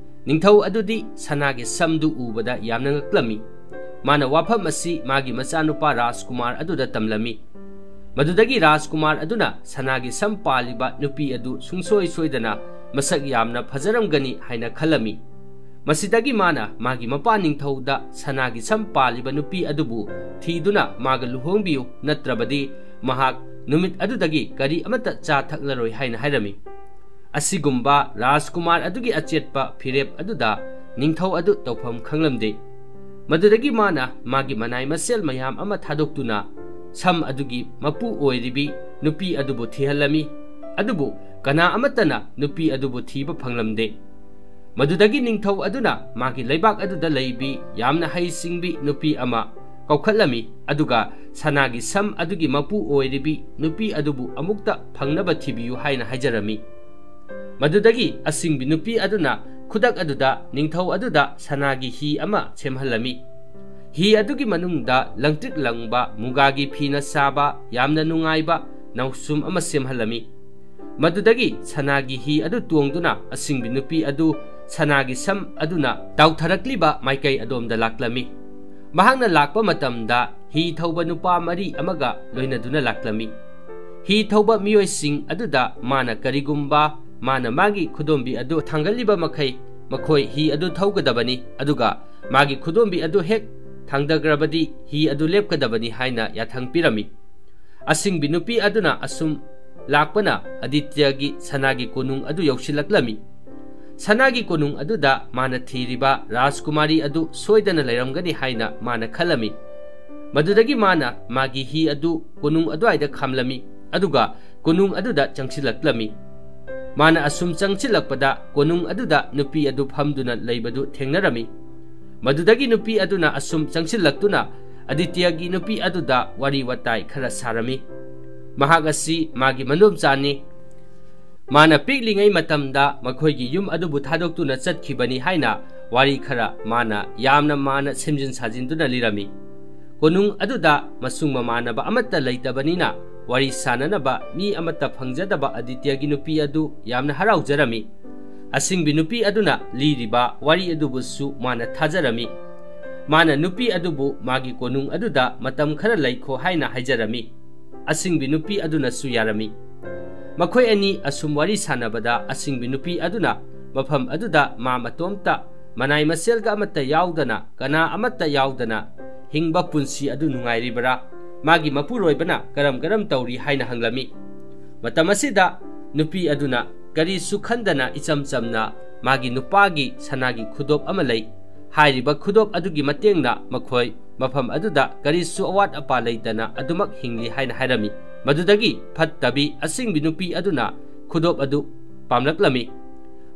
ꯅꯤꯡꯊꯧ ꯑꯗꯨꯗꯤ ꯁꯅꯥꯒꯤ ꯁꯝꯗꯨ ꯎꯕꯗ ꯌꯥꯝꯅ ꯉꯛꯂꯝꯃꯤ꯫ ꯃꯥꯅ ꯋꯥꯐꯝ ꯑꯁꯤ ꯃꯥꯒꯤ ꯃꯆꯥꯅꯨꯄꯥ ꯔꯥꯖꯀꯨꯃꯥꯔ ꯑꯗꯨꯗ ꯇꯝꯂꯝꯃꯤ꯫ ꯃꯗꯨꯗꯒꯤ ꯔꯥꯖꯀꯨꯃꯥꯔ ꯑꯗꯨꯅ ꯁꯅꯥꯒꯤ ꯁꯝ ꯄꯥꯜꯂꯤꯕ ꯅꯨꯄꯤ ꯑꯗꯨ ꯁꯨꯡꯁꯣꯏ ꯁꯣꯏꯗꯅ ꯃꯁꯛ ꯌꯥꯝꯅ ꯐꯖꯔꯝꯒꯅꯤ ꯍꯥꯏꯅ ꯈꯜꯂꯝꯃꯤ꯫ ꯃꯁꯤꯗꯒꯤ ꯃꯥꯅ ꯃꯥꯒꯤ ꯃꯄꯥ ꯅꯤꯡꯊꯧꯗ ꯁꯅꯥꯒꯤ ꯁꯝ ꯄꯥꯜꯂꯤꯕ ꯅꯨꯄꯤ ꯑꯗꯨꯕꯨ ꯊꯤꯗꯨꯅ ꯃꯥꯒ ꯂꯨꯍꯣꯡꯕꯤꯌꯨ, ꯅꯠꯇ꯭ꯔꯕꯗꯤ ꯃꯍꯥꯛ ꯅꯨꯃꯤꯠ ꯑꯗꯨꯗꯒꯤ ꯀꯔꯤ ꯑꯃꯠꯇ ꯆꯥ ꯊꯛꯂꯔꯣꯏ ꯍꯥꯏꯅ ꯍꯥꯏꯔꯝꯃꯤ꯫ ꯑꯁꯤꯒꯨꯝꯕ ꯔꯥꯖꯀꯨꯃꯥꯔ ꯑꯗꯨꯒꯤ ꯑꯆꯦꯠꯄ ꯐꯤꯔꯦꯞ ꯑꯗꯨꯗ ꯅꯤꯡꯊꯧ ꯑꯗꯨ ꯇꯧꯐꯝ ꯈꯪꯂꯝꯗꯦ꯫ ꯃꯗꯨꯗꯒꯤ ꯃꯥꯅ ꯃꯥꯒꯤ ꯃꯅꯥꯏ ꯃꯁꯦꯜ ꯃꯌꯥꯝ ꯑꯃ ꯊꯥꯗꯣꯛꯇꯨꯅ ꯁꯝ ꯑꯗꯨꯒꯤ ꯃꯄꯨ ꯑꯣꯏꯔꯤꯕꯤ ꯅꯨꯄꯤ ꯑꯗꯨꯕꯨ ꯊꯤꯍꯜꯂꯝꯃꯤ꯫ ꯑꯗꯨꯕꯨ ꯀꯅꯥ ꯑꯃꯠꯇꯅ ꯅꯨꯄꯤ ꯑꯗꯨꯕꯨ ꯊꯤꯕ ꯐꯪꯂꯝꯗꯦ꯫ ꯃꯗꯨꯗꯒꯤ ꯅꯤꯡꯊꯧ ꯑꯗꯨꯅ ꯃꯥꯒꯤ ꯂꯩꯕꯥꯛ ꯑꯗꯨꯗ ꯂꯩꯕꯤ ꯌꯥꯝꯅ ꯍꯩꯁꯤꯡꯕꯤ ꯅꯨꯄꯤ ꯑꯃ ꯀꯧꯈꯠꯂꯝꯃꯤ, ꯑꯗꯨꯒ ꯁꯅꯥꯒꯤ ꯁꯝ ꯑꯗꯨꯒꯤ ꯃꯄꯨ ꯑꯣꯏꯔꯤꯕꯤ ꯅꯨꯄꯤ ꯑꯗꯨꯕꯨ ꯑꯃꯨꯛꯇ ꯐꯪꯅꯕ ꯊꯤꯕꯤꯌꯨ ꯍꯥꯏꯅ ꯍꯥꯏꯖꯔꯝꯃꯤ꯫ ꯃꯗꯨꯗꯒꯤ ꯑꯁꯤꯡꯕꯤ ꯅꯨꯄꯤ ꯑꯗꯨꯅ ꯈꯨꯗꯛ ꯑꯗꯨꯗ ꯅꯤꯡꯊꯧ ꯑꯗꯨꯗ ꯁꯅꯥꯒꯤ ꯍꯤ ꯑꯃ ꯁꯦꯝꯍꯜꯂꯝꯃꯤ꯫ ꯍꯤ ꯑꯗꯨꯒꯤ ꯃꯅꯨꯡꯗ ꯂꯪꯇ꯭ꯔꯤꯛ ꯂꯪꯕ ꯃꯨꯒꯥꯒꯤ ꯐꯤꯅ ꯁꯥꯕ ꯌꯥꯝꯅ ꯅꯨꯡꯉꯥꯏꯕ ꯅꯥꯎꯁꯨꯝ ꯑꯃ ꯁꯦꯝꯍꯜꯂꯝꯃꯤ꯫ ꯃꯗꯨꯗꯒꯤ ꯁꯅꯥꯒꯤ ꯍꯤ ꯑꯗꯨ ꯇꯣꯡꯗꯨꯅ ꯑꯁꯤꯡꯕꯤ ꯅꯨꯄꯤ ꯑꯗꯨ ꯁꯅꯥꯒꯤ ꯁꯝ ꯑꯗꯨꯅ ꯇꯥꯎꯊꯔꯛꯂꯤꯕ ꯃꯥꯏꯀꯩ ꯑꯗꯣꯝꯗ ꯂꯥꯛꯂꯝꯃꯤ꯫ ꯃꯍꯥꯛꯅ ꯂꯥꯛꯄ ꯃꯇꯝꯗ ꯍꯤ ꯊꯧꯕ ꯅꯨꯄꯥ ꯃꯔꯤ ꯑꯃꯒ ꯂꯣꯏꯅꯗꯨꯅ ꯂꯥꯛꯂꯝꯃꯤ꯫ ꯍꯤ ꯊꯧꯕ ꯃꯤꯑꯣꯏꯁꯤꯡ ꯑꯗꯨꯗ ꯃꯥꯅ ꯀꯔꯤꯒꯨꯝꯕ ꯃꯥꯅ ꯃꯥꯒꯤ ꯈꯨꯗꯣꯝꯕꯤ ꯑꯗꯨ ꯊꯥꯡꯒꯠꯂꯤꯕ ꯃꯈꯩ ꯃꯈꯣꯏ ꯍꯤ ꯑꯗꯨ ꯊꯧꯒꯗꯕꯅꯤ, ꯑꯗꯨꯒ ꯃꯥꯒꯤ ꯈꯨꯗꯣꯝꯕꯤ ꯑꯗꯨ ꯍꯦꯛ ꯊꯥꯡꯗꯈ꯭ꯔꯕꯗꯤ ꯍꯤ ꯑꯗꯨ ꯂꯦꯞꯀꯗꯕꯅꯤ ꯍꯥꯏꯅ ꯌꯥꯊꯪ ꯄꯤꯔꯝꯃꯤ꯫ ꯑꯁꯤꯡꯕꯤ ꯅꯨꯄꯤ ꯑꯗꯨꯅ ꯑꯁꯨꯝ ꯂꯥꯛꯄꯅ ꯑꯗꯤꯇ꯭ꯌꯒꯤ ꯁꯅꯥꯒꯤ ꯀꯣꯅꯨꯡ ꯑꯗꯨ ꯌꯧꯁꯤꯜꯂꯛꯂꯝꯃꯤ꯫ ꯁꯅꯥꯒꯤ ꯀꯣꯅꯨꯡ ꯑꯗꯨꯗ ꯃꯥꯅ ꯊꯤꯔꯤꯕ ꯔꯥꯖꯀꯨꯃꯥꯔꯤ ꯑꯗꯨ ꯁꯣꯏꯗꯅ ꯂꯩꯔꯝꯒꯅꯤ ꯍꯥꯏꯅ ꯃꯥꯅ ꯈꯜꯂꯝꯃꯤ꯫ ꯃꯗꯨꯗꯒꯤ ꯃꯥꯅ ꯃꯥꯒꯤ ꯍꯤ ꯑꯗꯨ ꯀꯣꯅꯨꯡ ꯑꯗꯨꯋꯥꯏꯗ ꯈꯥꯝꯂꯝꯃꯤ, ꯑꯗꯨꯒ ꯀꯣꯅꯨꯡ ꯑꯗꯨꯗ ꯆꯪꯁꯤꯜꯂꯛꯂꯝꯃꯤ꯫ ꯃꯥꯅ ꯑꯁꯨꯝ ꯆꯪꯁꯤꯜꯂꯛꯄꯗ ꯀꯣꯅꯨꯡ ꯑꯗꯨꯗ ꯅꯨꯄꯤ ꯑꯗꯨ ꯐꯝꯗꯨꯅ ꯂꯩꯕꯗꯨ ꯊꯦꯡꯅꯔꯝꯃꯤ꯫ ꯃꯗꯨꯗꯒꯤ ꯅꯨꯄꯤ ꯑꯗꯨꯅ ꯑꯁꯨꯝ ꯆꯪꯁꯤꯜꯂꯛꯇꯨꯅ ꯑꯗꯤꯇ꯭ꯌꯒꯤ ꯅꯨꯄꯤ ꯑꯗꯨꯗ ꯋꯥꯔꯤ ꯋꯥꯇꯥꯏ ꯈꯔ ꯁꯥꯔꯝꯃꯤ꯫ ꯃꯍꯥꯛ ꯑꯁꯤ ꯃꯥꯒꯤ ꯃꯗꯣꯝꯆꯥꯅꯤ꯫ ꯃꯥꯅ ꯄꯤꯛꯂꯤꯉꯩ ꯃꯇꯝꯗ ꯃꯈꯣꯏꯒꯤ ꯌꯨꯝ ꯑꯗꯨꯕꯨ ꯊꯥꯗꯣꯛꯇꯨꯅ ꯆꯠꯈꯤꯕꯅꯤ ꯍꯥꯏꯅ ꯋꯥꯔꯤ ꯈꯔ ꯃꯥꯅ ꯌꯥꯝꯅ ꯃꯥꯅ ꯁꯦꯝꯖꯤꯟ ꯁꯥꯖꯤꯟꯗꯨꯅ ꯂꯤꯔꯝꯃꯤ꯫ ꯀꯣꯅꯨꯡ ꯑꯗꯨꯗ ꯃꯁꯨꯡ ꯃꯃꯥꯟꯅꯕ ꯑꯃꯠꯇ ꯂꯩꯇꯕꯅꯤꯅ ꯋꯥꯔꯤ ꯁꯥꯅꯅꯕ ꯃꯤ ꯑꯃꯠꯇ ꯐꯪꯖꯗꯕ ꯑꯗꯤꯇ꯭ꯌꯒꯤ ꯅꯨꯄꯤ ꯑꯗꯨ ꯌꯥꯝꯅ ꯍꯔꯥꯎꯖꯔꯝꯃꯤ꯫ ꯑꯁꯤꯡꯕꯤ ꯅꯨꯄꯤ ꯑꯗꯨꯅ ꯂꯤꯔꯤꯕ ꯋꯥꯔꯤ ꯑꯗꯨꯕꯨꯁꯨ ꯃꯥꯅ ꯊꯥꯖꯔꯝꯃꯤ꯫ ꯃꯥꯅ ꯅꯨꯄꯤ ꯑꯗꯨꯕꯨ ꯃꯥꯒꯤ ꯀꯣꯅꯨꯡ ꯑꯗꯨꯗ ꯃꯇꯝ ꯈꯔ ꯂꯩꯈꯣ ꯍꯥꯏꯅ ꯍꯥꯏꯖꯔꯝꯃꯤ꯫ ꯑꯁꯤꯡꯕꯤ ꯅꯨꯄꯤ ꯑꯗꯨꯅꯁꯨ ꯌꯥꯔꯝꯃꯤ꯫ ꯃꯈꯣꯏ ꯑꯅꯤ ꯑꯁꯨꯝ ꯋꯥꯔꯤ ꯁꯥꯟꯅꯕꯗ ꯑꯁꯤꯡꯕꯤ ꯅꯨꯄꯤ ꯑꯗꯨꯅ ꯃꯐꯝ ꯑꯗꯨꯗ ꯃꯥ ꯃꯇꯣꯝꯇ ꯃꯅꯥꯏ ꯃꯁꯦꯜꯒ ꯑꯃꯠꯇ ꯌꯥꯎꯗꯅ, ꯀꯅꯥ ꯑꯃꯠꯇ ꯌꯥꯎꯗꯅ ꯍꯤꯡꯕ ꯄꯨꯟꯁꯤ ꯑꯗꯨ ꯅꯨꯡꯉꯥꯏꯔꯤꯕꯔꯥ? ꯃꯥꯒꯤ ꯃꯄꯨꯔꯣꯏꯕꯅ ꯀꯔꯝ ꯀꯔꯝ ꯇꯧꯔꯤ ꯍꯥꯏꯅ ꯍꯪꯂꯝꯃꯤ꯫ ꯃꯇꯝ ꯑꯁꯤꯗ ꯅꯨꯄꯤ ꯑꯗꯨꯅ ꯀꯔꯤꯁꯨ ꯈꯟꯗꯅ ꯏꯆꯝ ꯆꯝꯅ ꯃꯥꯒꯤ ꯅꯨꯄꯥꯒꯤ ꯁꯅꯥꯒꯤ ꯈꯨꯗꯣꯞ ꯑꯃ ꯂꯩ꯫ ꯍꯥꯏꯔꯤꯕ ꯈꯨꯗꯣꯞ ꯑꯗꯨꯒꯤ ꯃꯇꯦꯡꯅ ꯃꯈꯣꯏ ꯃꯐꯝ ꯑꯗꯨꯗ ꯀꯔꯤꯁꯨ ꯑꯋꯥꯠ ꯑꯄꯥ ꯂꯩꯇꯅ ꯑꯗꯨꯃꯛ ꯍꯤꯡꯂꯤ ꯍꯥꯏꯅ ꯍꯥꯏꯔꯝꯃꯤ꯫ ꯃꯗꯨꯗꯒꯤ ꯐꯠꯇꯕꯤ ꯑꯁꯤꯡꯕꯤ ꯅꯨꯄꯤ ꯑꯗꯨꯅ ꯈꯨꯗꯣꯞ ꯑꯗꯨ ꯄꯥꯝꯂꯛꯂꯝꯃꯤ꯫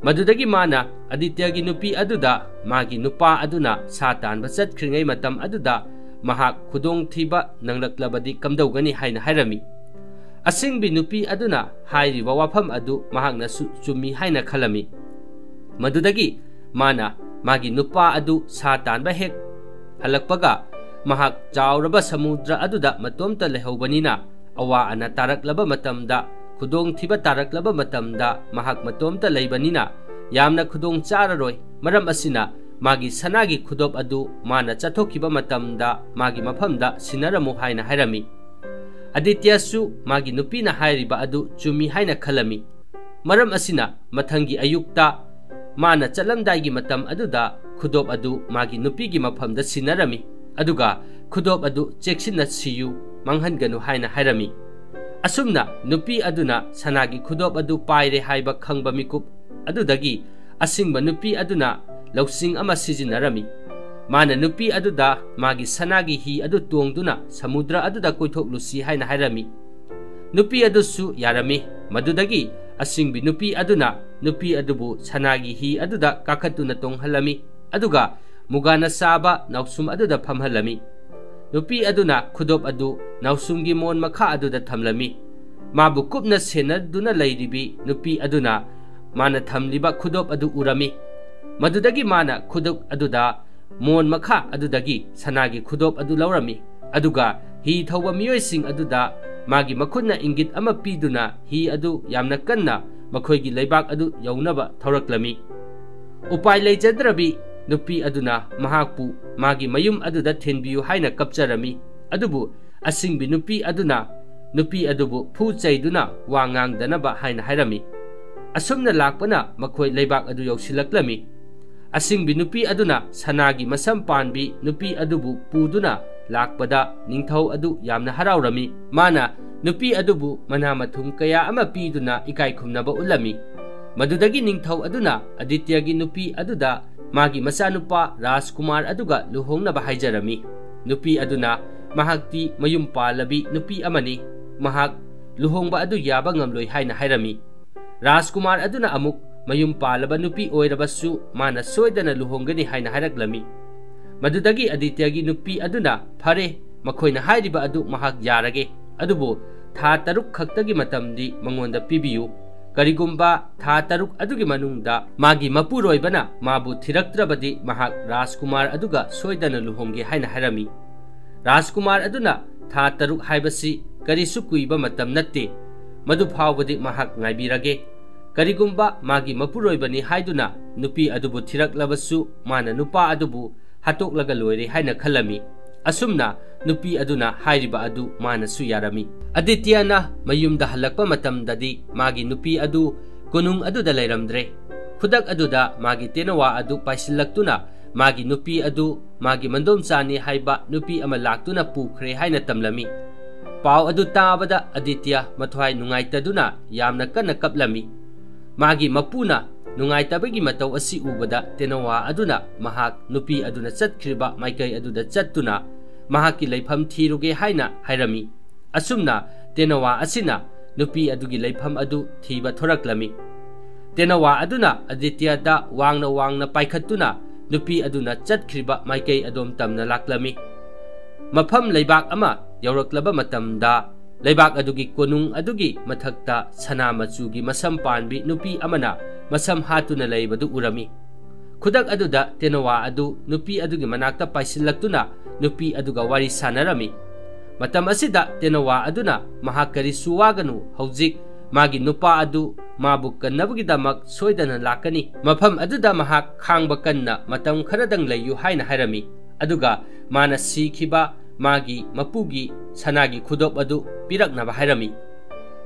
ꯃꯗꯨꯗꯒꯤ ꯃꯥꯅ ꯑꯗꯤꯇ꯭ꯌꯒꯤ ꯅꯨꯄꯤ ꯑꯗꯨꯗ ꯃꯥꯒꯤ ꯅꯨꯄꯥ ꯑꯗꯨꯅ ꯁꯥ ꯇꯥꯟꯕ ꯆꯠꯈ꯭ꯔꯤꯉꯩ ꯃꯇꯝ ꯑꯗꯨꯗ ꯃꯍꯥꯛ ꯈꯨꯗꯣꯡꯊꯤꯕ ꯅꯪꯂꯛꯂꯕꯗꯤ ꯀꯝꯗꯧꯒꯅꯤ ꯍꯥꯏꯅ ꯍꯥꯏꯔꯝꯃꯤ꯫ ꯑꯁꯤꯡꯕꯤ ꯅꯨꯄꯤ ꯑꯗꯨꯅ ꯍꯥꯏꯔꯤꯕ ꯋꯥꯐꯝ ꯑꯗꯨ ꯃꯍꯥꯛꯅꯁꯨ ꯆꯨꯝꯃꯤ ꯍꯥꯏꯅ ꯈꯜꯂꯝꯃꯤ꯫ ꯃꯗꯨꯗꯒꯤ ꯃꯥꯅ ꯃꯥꯒꯤ ꯅꯨꯄꯥ ꯑꯗꯨ ꯁꯥ ꯇꯥꯟꯕ ꯍꯦꯛ ꯍꯜꯂꯛꯄꯒ, ꯃꯍꯥꯛ ꯆꯥꯎꯔꯕ ꯁꯃꯨꯗ꯭ꯔ ꯑꯗꯨꯗ ꯃꯇꯣꯝꯇ ꯂꯩꯍꯧꯕꯅꯤꯅ, ꯑꯋꯥ ꯑꯅꯥ ꯇꯥꯔꯛꯂꯕ ꯃꯇꯝꯗ, ꯈꯨꯗꯣꯡꯊꯤꯕ ꯇꯥꯔꯛꯂꯕ ꯃꯇꯝꯗ ꯃꯍꯥꯛ ꯃꯇꯣꯝꯇ ꯂꯩꯕꯅꯤꯅ ꯌꯥꯝꯅ ꯈꯨꯗꯣꯡ ꯆꯥꯔꯔꯣꯏ꯫ ꯃꯔꯝ ꯑꯁꯤꯅ ꯃꯥꯒꯤ ꯁꯅꯥꯒꯤ ꯈꯨꯗꯣꯞ ꯑꯗꯨ ꯃꯥꯅ ꯆꯠꯊꯣꯛꯈꯤꯕ ꯃꯇꯝꯗ ꯃꯥꯒꯤ ꯃꯐꯝꯗ ꯁꯤꯟꯅꯔꯝꯃꯨ ꯍꯥꯏꯅ ꯍꯥꯏꯔꯝꯃꯤ꯫ ꯑꯗꯤꯇ꯭ꯌꯁꯨ ꯃꯥꯒꯤ ꯅꯨꯄꯤꯅ ꯍꯥꯏꯔꯤꯕ ꯑꯗꯨ ꯆꯨꯝꯃꯤ ꯍꯥꯏꯅ ꯈꯜꯂꯝꯃꯤ꯫ ꯃꯔꯝ ꯑꯁꯤꯅ ꯃꯊꯪꯒꯤ ꯑꯌꯨꯛꯇ ꯃꯥꯅ ꯆꯠꯂꯝꯗꯥꯏꯒꯤ ꯃꯇꯝ ꯑꯗꯨꯗ ꯈꯨꯗꯣꯞ ꯑꯗꯨ ꯃꯥꯒꯤ ꯅꯨꯄꯤꯒꯤ ꯃꯐꯝꯗ ꯁꯤꯟꯅꯔꯝꯃꯤ, ꯑꯗꯨꯒ ꯈꯨꯗꯣꯞ ꯑꯗꯨ ꯆꯦꯛꯁꯤꯟꯅ ꯁꯤꯌꯨ, ꯃꯥꯡꯍꯟꯒꯅꯨ ꯍꯥꯏꯅ ꯍꯥꯏꯔꯝꯃꯤ꯫ ꯑꯁꯨꯝꯅ ꯅꯨꯄꯤ ꯑꯗꯨꯅ ꯁꯅꯥꯒꯤ ꯈꯨꯗꯣꯞ ꯑꯗꯨ ꯄꯥꯏꯔꯦ ꯍꯥꯏꯕ ꯈꯪꯕ ꯃꯤꯀꯨꯞ ꯑꯗꯨꯗꯒꯤ ꯑꯁꯤꯡꯕ ꯅꯨꯄꯤ ꯑꯗꯨꯅ ꯂꯧꯁꯤꯡ ꯑꯃ ꯁꯤꯖꯤꯟꯅꯔꯝꯃꯤ꯫ ꯃꯥꯅ ꯅꯨꯄꯤ ꯑꯗꯨꯗ ꯃꯥꯒꯤ ꯁꯅꯥꯒꯤ ꯍꯤ ꯑꯗꯨ ꯇꯣꯡꯗꯨꯅ ꯁꯃꯨꯗ꯭ꯔ ꯑꯗꯨꯗ ꯀꯣꯏꯊꯣꯛꯂꯨꯁꯤ ꯍꯥꯏꯅ ꯍꯥꯏꯔꯝꯃꯤ꯫ ꯅꯨꯄꯤ ꯑꯗꯨꯁꯨ ꯌꯥꯔꯝꯃꯤ꯫ ꯃꯗꯨꯗꯒꯤ ꯑꯁꯤꯡꯕꯤ ꯅꯨꯄꯤ ꯑꯗꯨꯅ ꯅꯨꯄꯤ ꯑꯗꯨꯕꯨ ꯁꯅꯥꯒꯤ ꯍꯤ ꯑꯗꯨꯗ ꯀꯥꯈꯠꯇꯨꯅ ꯇꯣꯡꯍꯜꯂꯝꯃꯤ, ꯑꯗꯨꯒ ꯃꯨꯒꯥꯅ ꯁꯥꯕ ꯅꯥꯎꯁꯨꯝ ꯑꯗꯨꯗ ꯐꯝꯍꯜꯂꯝꯃꯤ꯫ ꯅꯨꯄꯤ ꯑꯗꯨꯅ ꯈꯨꯗꯣꯞ ꯑꯗꯨ ꯅꯥꯎꯁꯨꯝꯒꯤ ꯃꯣꯟ ꯃꯈꯥ ꯑꯗꯨꯗ ꯊꯝꯂꯝꯃꯤ꯫ ꯃꯥꯕꯨ ꯀꯨꯞꯅ ꯁꯦꯟꯅꯗꯨꯅ ꯂꯩꯔꯤꯕꯤ ꯅꯨꯄꯤ ꯑꯗꯨꯅ ꯃꯥꯅ ꯊꯝꯂꯤꯕ ꯈꯨꯗꯣꯞ ꯑꯗꯨ ꯎꯔꯝꯃꯤ꯫ ꯃꯗꯨꯗꯒꯤ ꯃꯥꯅ ꯈꯨꯗꯣꯞ ꯑꯗꯨꯗ ꯃꯣꯟ ꯃꯈꯥ ꯑꯗꯨꯗꯒꯤ ꯁꯅꯥꯒꯤ ꯈꯨꯗꯣꯞ ꯑꯗꯨ ꯂꯧꯔꯝꯃꯤ, ꯑꯗꯨꯒ ꯍꯤ ꯊꯧꯕ ꯃꯤꯑꯣꯏꯁꯤꯡ ꯑꯗꯨꯗ ꯃꯥꯒꯤ ꯃꯈꯨꯠꯅ ꯏꯪꯒꯤꯠ ꯑꯃ ꯄꯤꯗꯨꯅ ꯍꯤ ꯑꯗꯨ ꯌꯥꯝꯅ ꯀꯟꯅ ꯃꯈꯣꯏꯒꯤ ꯂꯩꯕꯥꯛ ꯑꯗꯨ ꯌꯧꯅꯕ ꯊꯧꯔꯛꯂꯝꯃꯤ꯫ ꯎꯄꯥꯏ ꯂꯩꯖꯗ꯭ꯔꯕꯤ ꯅꯨꯄꯤ ꯑꯗꯨꯅ ꯃꯍꯥꯛꯄꯨ ꯃꯥꯒꯤ ꯃꯌꯨꯝ ꯑꯗꯨꯗ ꯊꯤꯟꯕꯤꯌꯨ ꯍꯥꯏꯅ ꯀꯞꯆꯔꯝꯃꯤ, ꯑꯗꯨꯕꯨ ꯑꯁꯤꯡꯕꯤ ꯅꯨꯄꯤ ꯑꯗꯨꯅ ꯅꯨꯄꯤ ꯑꯗꯨꯕꯨ ꯐꯨ ꯆꯩꯗꯨꯅ ꯋꯥ ꯉꯥꯡꯗꯅꯕ ꯍꯥꯏꯅ ꯍꯥꯏꯔꯝꯃꯤ꯫ ꯑꯁꯨꯝꯅ ꯂꯥꯛꯄꯅ ꯃꯈꯣꯏ ꯂꯩꯕꯥꯛ ꯑꯗꯨ ꯌꯧꯁꯤꯜꯂꯛꯂꯝꯃꯤ꯫ ꯑꯁꯤꯡꯕꯤ ꯅꯨꯄꯤ ꯑꯗꯨꯅ ꯁꯅꯥꯒꯤ ꯃꯁꯝ ꯄꯥꯟꯕꯤ ꯅꯨꯄꯤ ꯑꯗꯨꯕꯨ ꯄꯨꯗꯨꯅ ꯂꯥꯛꯄꯗ ꯅꯤꯡꯊꯧ ꯑꯗꯨ ꯌꯥꯝꯅ ꯍꯔꯥꯎꯔꯝꯃꯤ꯫ ꯃꯥꯅ ꯅꯨꯄꯤ ꯑꯗꯨꯕꯨ ꯃꯅꯥ ꯃꯊꯨꯝ ꯀꯌꯥ ꯑꯃ ꯄꯤꯗꯨꯅ ꯏꯀꯥꯏ ꯈꯨꯝꯅꯕ ꯎꯠꯂꯝꯃꯤ꯫ ꯃꯗꯨꯗꯒꯤ ꯅꯤꯡꯊꯧ ꯑꯗꯨꯅ ꯑꯗꯤꯇ꯭ꯌꯒꯤ ꯅꯨꯄꯤ ꯑꯗꯨꯗ ꯃꯥꯒꯤ ꯃꯆꯥꯅꯨꯄꯥ ꯔꯥꯖꯀꯨꯃꯥꯔ ꯑꯗꯨꯒ ꯂꯨꯍꯣꯡꯅꯕ ꯍꯥꯏꯖꯔꯝꯃꯤ꯫ ꯅꯨꯄꯤ ꯑꯗꯨꯅ ꯃꯍꯥꯛꯇꯤ ꯃꯌꯨꯝ ꯄꯥꯜꯂꯕꯤ ꯅꯨꯄꯤ ꯑꯃꯅꯤ, ꯃꯍꯥꯛ ꯂꯨꯍꯣꯡꯕ ꯑꯗꯨ ꯌꯥꯕ ꯉꯝꯂꯣꯏ ꯍꯥꯏꯅ ꯍꯥꯏꯔꯝꯃꯤ꯫ ꯔꯥꯖꯀꯨꯃꯥꯔ ꯑꯗꯨꯅ ꯑꯃꯨꯛ ꯃꯌꯨꯝ ꯄꯥꯜꯂꯕ ꯅꯨꯄꯤ ꯑꯣꯏꯔꯕꯁꯨ ꯃꯥꯅ ꯁꯣꯏꯗꯅ ꯂꯨꯍꯣꯡꯒꯅꯤ ꯍꯥꯏꯅ ꯍꯥꯏꯔꯛꯂꯝꯃꯤ꯫ ꯃꯗꯨꯗꯒꯤ ꯑꯗꯤꯇ꯭ꯌꯒꯤ ꯅꯨꯄꯤ ꯑꯗꯨꯅ, "ꯐꯔꯦ, ꯃꯈꯣꯏꯅ ꯍꯥꯏꯔꯤꯕ ꯑꯗꯨ ꯃꯍꯥꯛ ꯌꯥꯔꯒꯦ, ꯑꯗꯨꯕꯨ ꯊꯥ ꯇꯔꯨꯛ ꯈꯛꯇꯒꯤ ꯃꯇꯝꯗꯤ ꯃꯉꯣꯟꯗ ꯄꯤꯕꯤꯌꯨ꯫ ꯀꯔꯤꯒꯨꯝꯕ ꯊꯥ ꯇꯔꯨꯛ ꯑꯗꯨꯒꯤ ꯃꯅꯨꯡꯗ ꯃꯥꯒꯤ ꯃꯄꯨꯔꯣꯏꯕꯅ ꯃꯥꯕꯨ ꯊꯤꯔꯛꯇ꯭ꯔꯕꯗꯤ ꯃꯍꯥꯛ ꯔꯥꯖꯀꯨꯃꯥꯔ ꯑꯗꯨꯒ ꯁꯣꯏꯗꯅ ꯂꯨꯍꯣꯡꯒꯦ" ꯍꯥꯏꯅ ꯍꯥꯏꯔꯝꯃꯤ꯫ ꯔꯥꯖꯀꯨꯃꯥꯔ ꯑꯗꯨꯅ, "ꯊꯥ ꯇꯔꯨꯛ ꯍꯥꯏꯕꯁꯤ ꯀꯔꯤꯁꯨ ꯀꯨꯏꯕ ꯃꯇꯝ ꯅꯠꯇꯦ, ꯃꯗꯨ ꯐꯥꯎꯕꯗꯤ ꯃꯍꯥꯛ ꯉꯥꯏꯕꯤꯔꯒꯦ꯫ ꯀꯔꯤꯒꯨꯝꯕ ꯃꯥꯒꯤ ꯃꯄꯨꯔꯣꯏꯕꯅꯤ ꯍꯥꯏꯗꯨꯅ ꯅꯨꯄꯤ ꯑꯗꯨꯕꯨ ꯊꯤꯔꯛꯂꯕꯁꯨ ꯃꯥꯅ ꯅꯨꯄꯥ ꯑꯗꯨꯕꯨ ꯍꯥꯠꯇꯣꯛꯂꯒ ꯂꯣꯏꯔꯦ" ꯍꯥꯏꯅ ꯈꯜꯂꯝꯃꯤ꯫ ꯑꯁꯨꯝꯅ ꯅꯨꯄꯤ ꯑꯗꯨꯅ ꯍꯥꯏꯔꯤꯕ ꯑꯗꯨ ꯃꯥꯅꯁꯨ ꯌꯥꯔꯝꯃꯤ꯫ ꯑꯗꯤꯇ꯭ꯌꯅ ꯃꯌꯨꯝꯗ ꯍꯜꯂꯛꯄ ꯃꯇꯝꯗꯗꯤ ꯃꯥꯒꯤ ꯅꯨꯄꯤ ꯑꯗꯨ ꯀꯣꯅꯨꯡ ꯑꯗꯨꯗ ꯂꯩꯔꯝꯗ꯭ꯔꯦ꯫ ꯈꯨꯗꯛ ꯑꯗꯨꯗ ꯃꯥꯒꯤ ꯇꯦꯅꯋꯥ ꯑꯗꯨ ꯄꯥꯏꯁꯤꯜꯂꯛꯇꯨꯅ ꯃꯥꯒꯤ ꯅꯨꯄꯤ ꯑꯗꯨ ꯃꯥꯒꯤ ꯃꯟꯗꯣꯝꯆꯥꯅꯤ ꯍꯥꯏꯕ ꯅꯨꯄꯤ ꯑꯃ ꯂꯥꯛꯇꯨꯅ ꯄꯨꯈ꯭ꯔꯦ ꯍꯥꯏꯅ ꯇꯝꯂꯝꯃꯤ꯫ ꯄꯥꯎ ꯑꯗꯨ ꯇꯥꯕꯗ ꯑꯗꯤꯇ꯭ꯌ ꯃꯊ꯭ꯋꯥꯏ ꯅꯨꯡꯉꯥꯏꯇꯗꯨꯅ ꯌꯥꯝꯅ ꯀꯟꯅ ꯀꯞꯂꯝꯃꯤ꯫ ꯃꯥꯒꯤ ꯃꯄꯨꯅ ꯅꯨꯡꯉꯥꯏꯇꯕꯒꯤ ꯃꯇꯧ ꯑꯁꯤ ꯎꯕꯗ ꯇꯦꯅꯋꯥ ꯑꯗꯨꯅ ꯃꯍꯥꯛ ꯅꯨꯄꯤ ꯑꯗꯨꯅ ꯆꯠꯈ꯭ꯔꯤꯕ ꯃꯥꯏꯀꯩ ꯑꯗꯨꯗ ꯆꯠꯇꯨꯅ ꯃꯍꯥꯛꯀꯤ ꯂꯩꯐꯝ ꯊꯤꯔꯨꯒꯦ ꯍꯥꯏꯅ ꯍꯥꯏꯔꯝꯃꯤ꯫ ꯑꯁꯨꯝꯅ ꯇꯦꯅꯋꯥ ꯑꯁꯤꯅ ꯅꯨꯄꯤ ꯑꯗꯨꯒꯤ ꯂꯩꯐꯝ ꯑꯗꯨ ꯊꯤꯕ ꯊꯣꯔꯛꯂꯝꯃꯤ꯫ ꯇꯦꯅꯋꯥ ꯑꯗꯨꯅ ꯑꯗꯤꯇ꯭ꯌꯗ ꯋꯥꯡꯅ ꯋꯥꯡꯅ ꯄꯥꯏꯈꯠꯇꯨꯅ ꯅꯨꯄꯤ ꯑꯗꯨꯅ ꯆꯠꯈ꯭ꯔꯤꯕ ꯃꯥꯏꯀꯩ ꯑꯗꯣꯝ ꯇꯝꯅ ꯂꯥꯛꯂꯝꯃꯤ꯫ ꯃꯐꯝ ꯂꯩꯕꯥꯛ ꯑꯃ ꯌꯧꯔꯛꯂꯕ ꯃꯇꯝꯗ, ꯂꯩꯕꯥꯛ ꯑꯗꯨꯒꯤ ꯀꯣꯅꯨꯡ ꯑꯗꯨꯒꯤ ꯃꯊꯛꯇ ꯁꯅꯥ ꯃꯆꯨꯒꯤ ꯃꯁꯝ ꯄꯥꯟꯕꯤ ꯅꯨꯄꯤ ꯑꯃꯅ ꯃꯁꯝ ꯍꯥꯠꯇꯨꯅ ꯂꯩꯕꯗꯨ ꯎꯔꯝꯃꯤ꯫ ꯈꯨꯗꯛ ꯑꯗꯨꯗ ꯇꯦꯅꯋꯥ ꯑꯗꯨ ꯅꯨꯄꯤ ꯑꯗꯨꯒꯤ ꯃꯅꯥꯛꯇ ꯄꯥꯏꯁꯤꯜꯂꯛꯇꯨꯅ ꯅꯨꯄꯤ ꯑꯗꯨꯒ ꯋꯥꯔꯤ ꯁꯥꯟꯅꯔꯝꯃꯤ꯫ ꯃꯇꯝ ꯑꯁꯤꯗ ꯇꯦꯅꯋꯥ ꯑꯗꯨꯅ ꯃꯍꯥꯛ ꯀꯔꯤꯁꯨ ꯋꯥꯒꯅꯨ, ꯍꯧꯖꯤꯛ ꯃꯥꯒꯤ ꯅꯨꯄꯥ ꯑꯗꯨ ꯃꯥꯕꯨ ꯀꯟꯅꯕꯒꯤꯗꯃꯛ ꯁꯣꯏꯗꯅ ꯂꯥꯛꯀꯅꯤ꯫ ꯃꯐꯝ ꯑꯗꯨꯗ ꯃꯍꯥꯛ ꯈꯥꯡꯕ ꯀꯟꯅ ꯃꯇꯝ ꯈꯔꯗꯪ ꯂꯩꯌꯨ ꯍꯥꯏꯅ ꯍꯥꯏꯔꯝꯃꯤ꯫ ꯑꯗꯨꯒ ꯃꯥꯅ ꯁꯤꯈꯤꯕ ꯃꯥꯒꯤ ꯃꯄꯨꯒꯤ ꯁꯅꯥꯒꯤ ꯈꯨꯗꯣꯞ ꯑꯗꯨ ꯄꯤꯔꯛꯅꯕ ꯍꯥꯏꯔꯝꯃꯤ꯫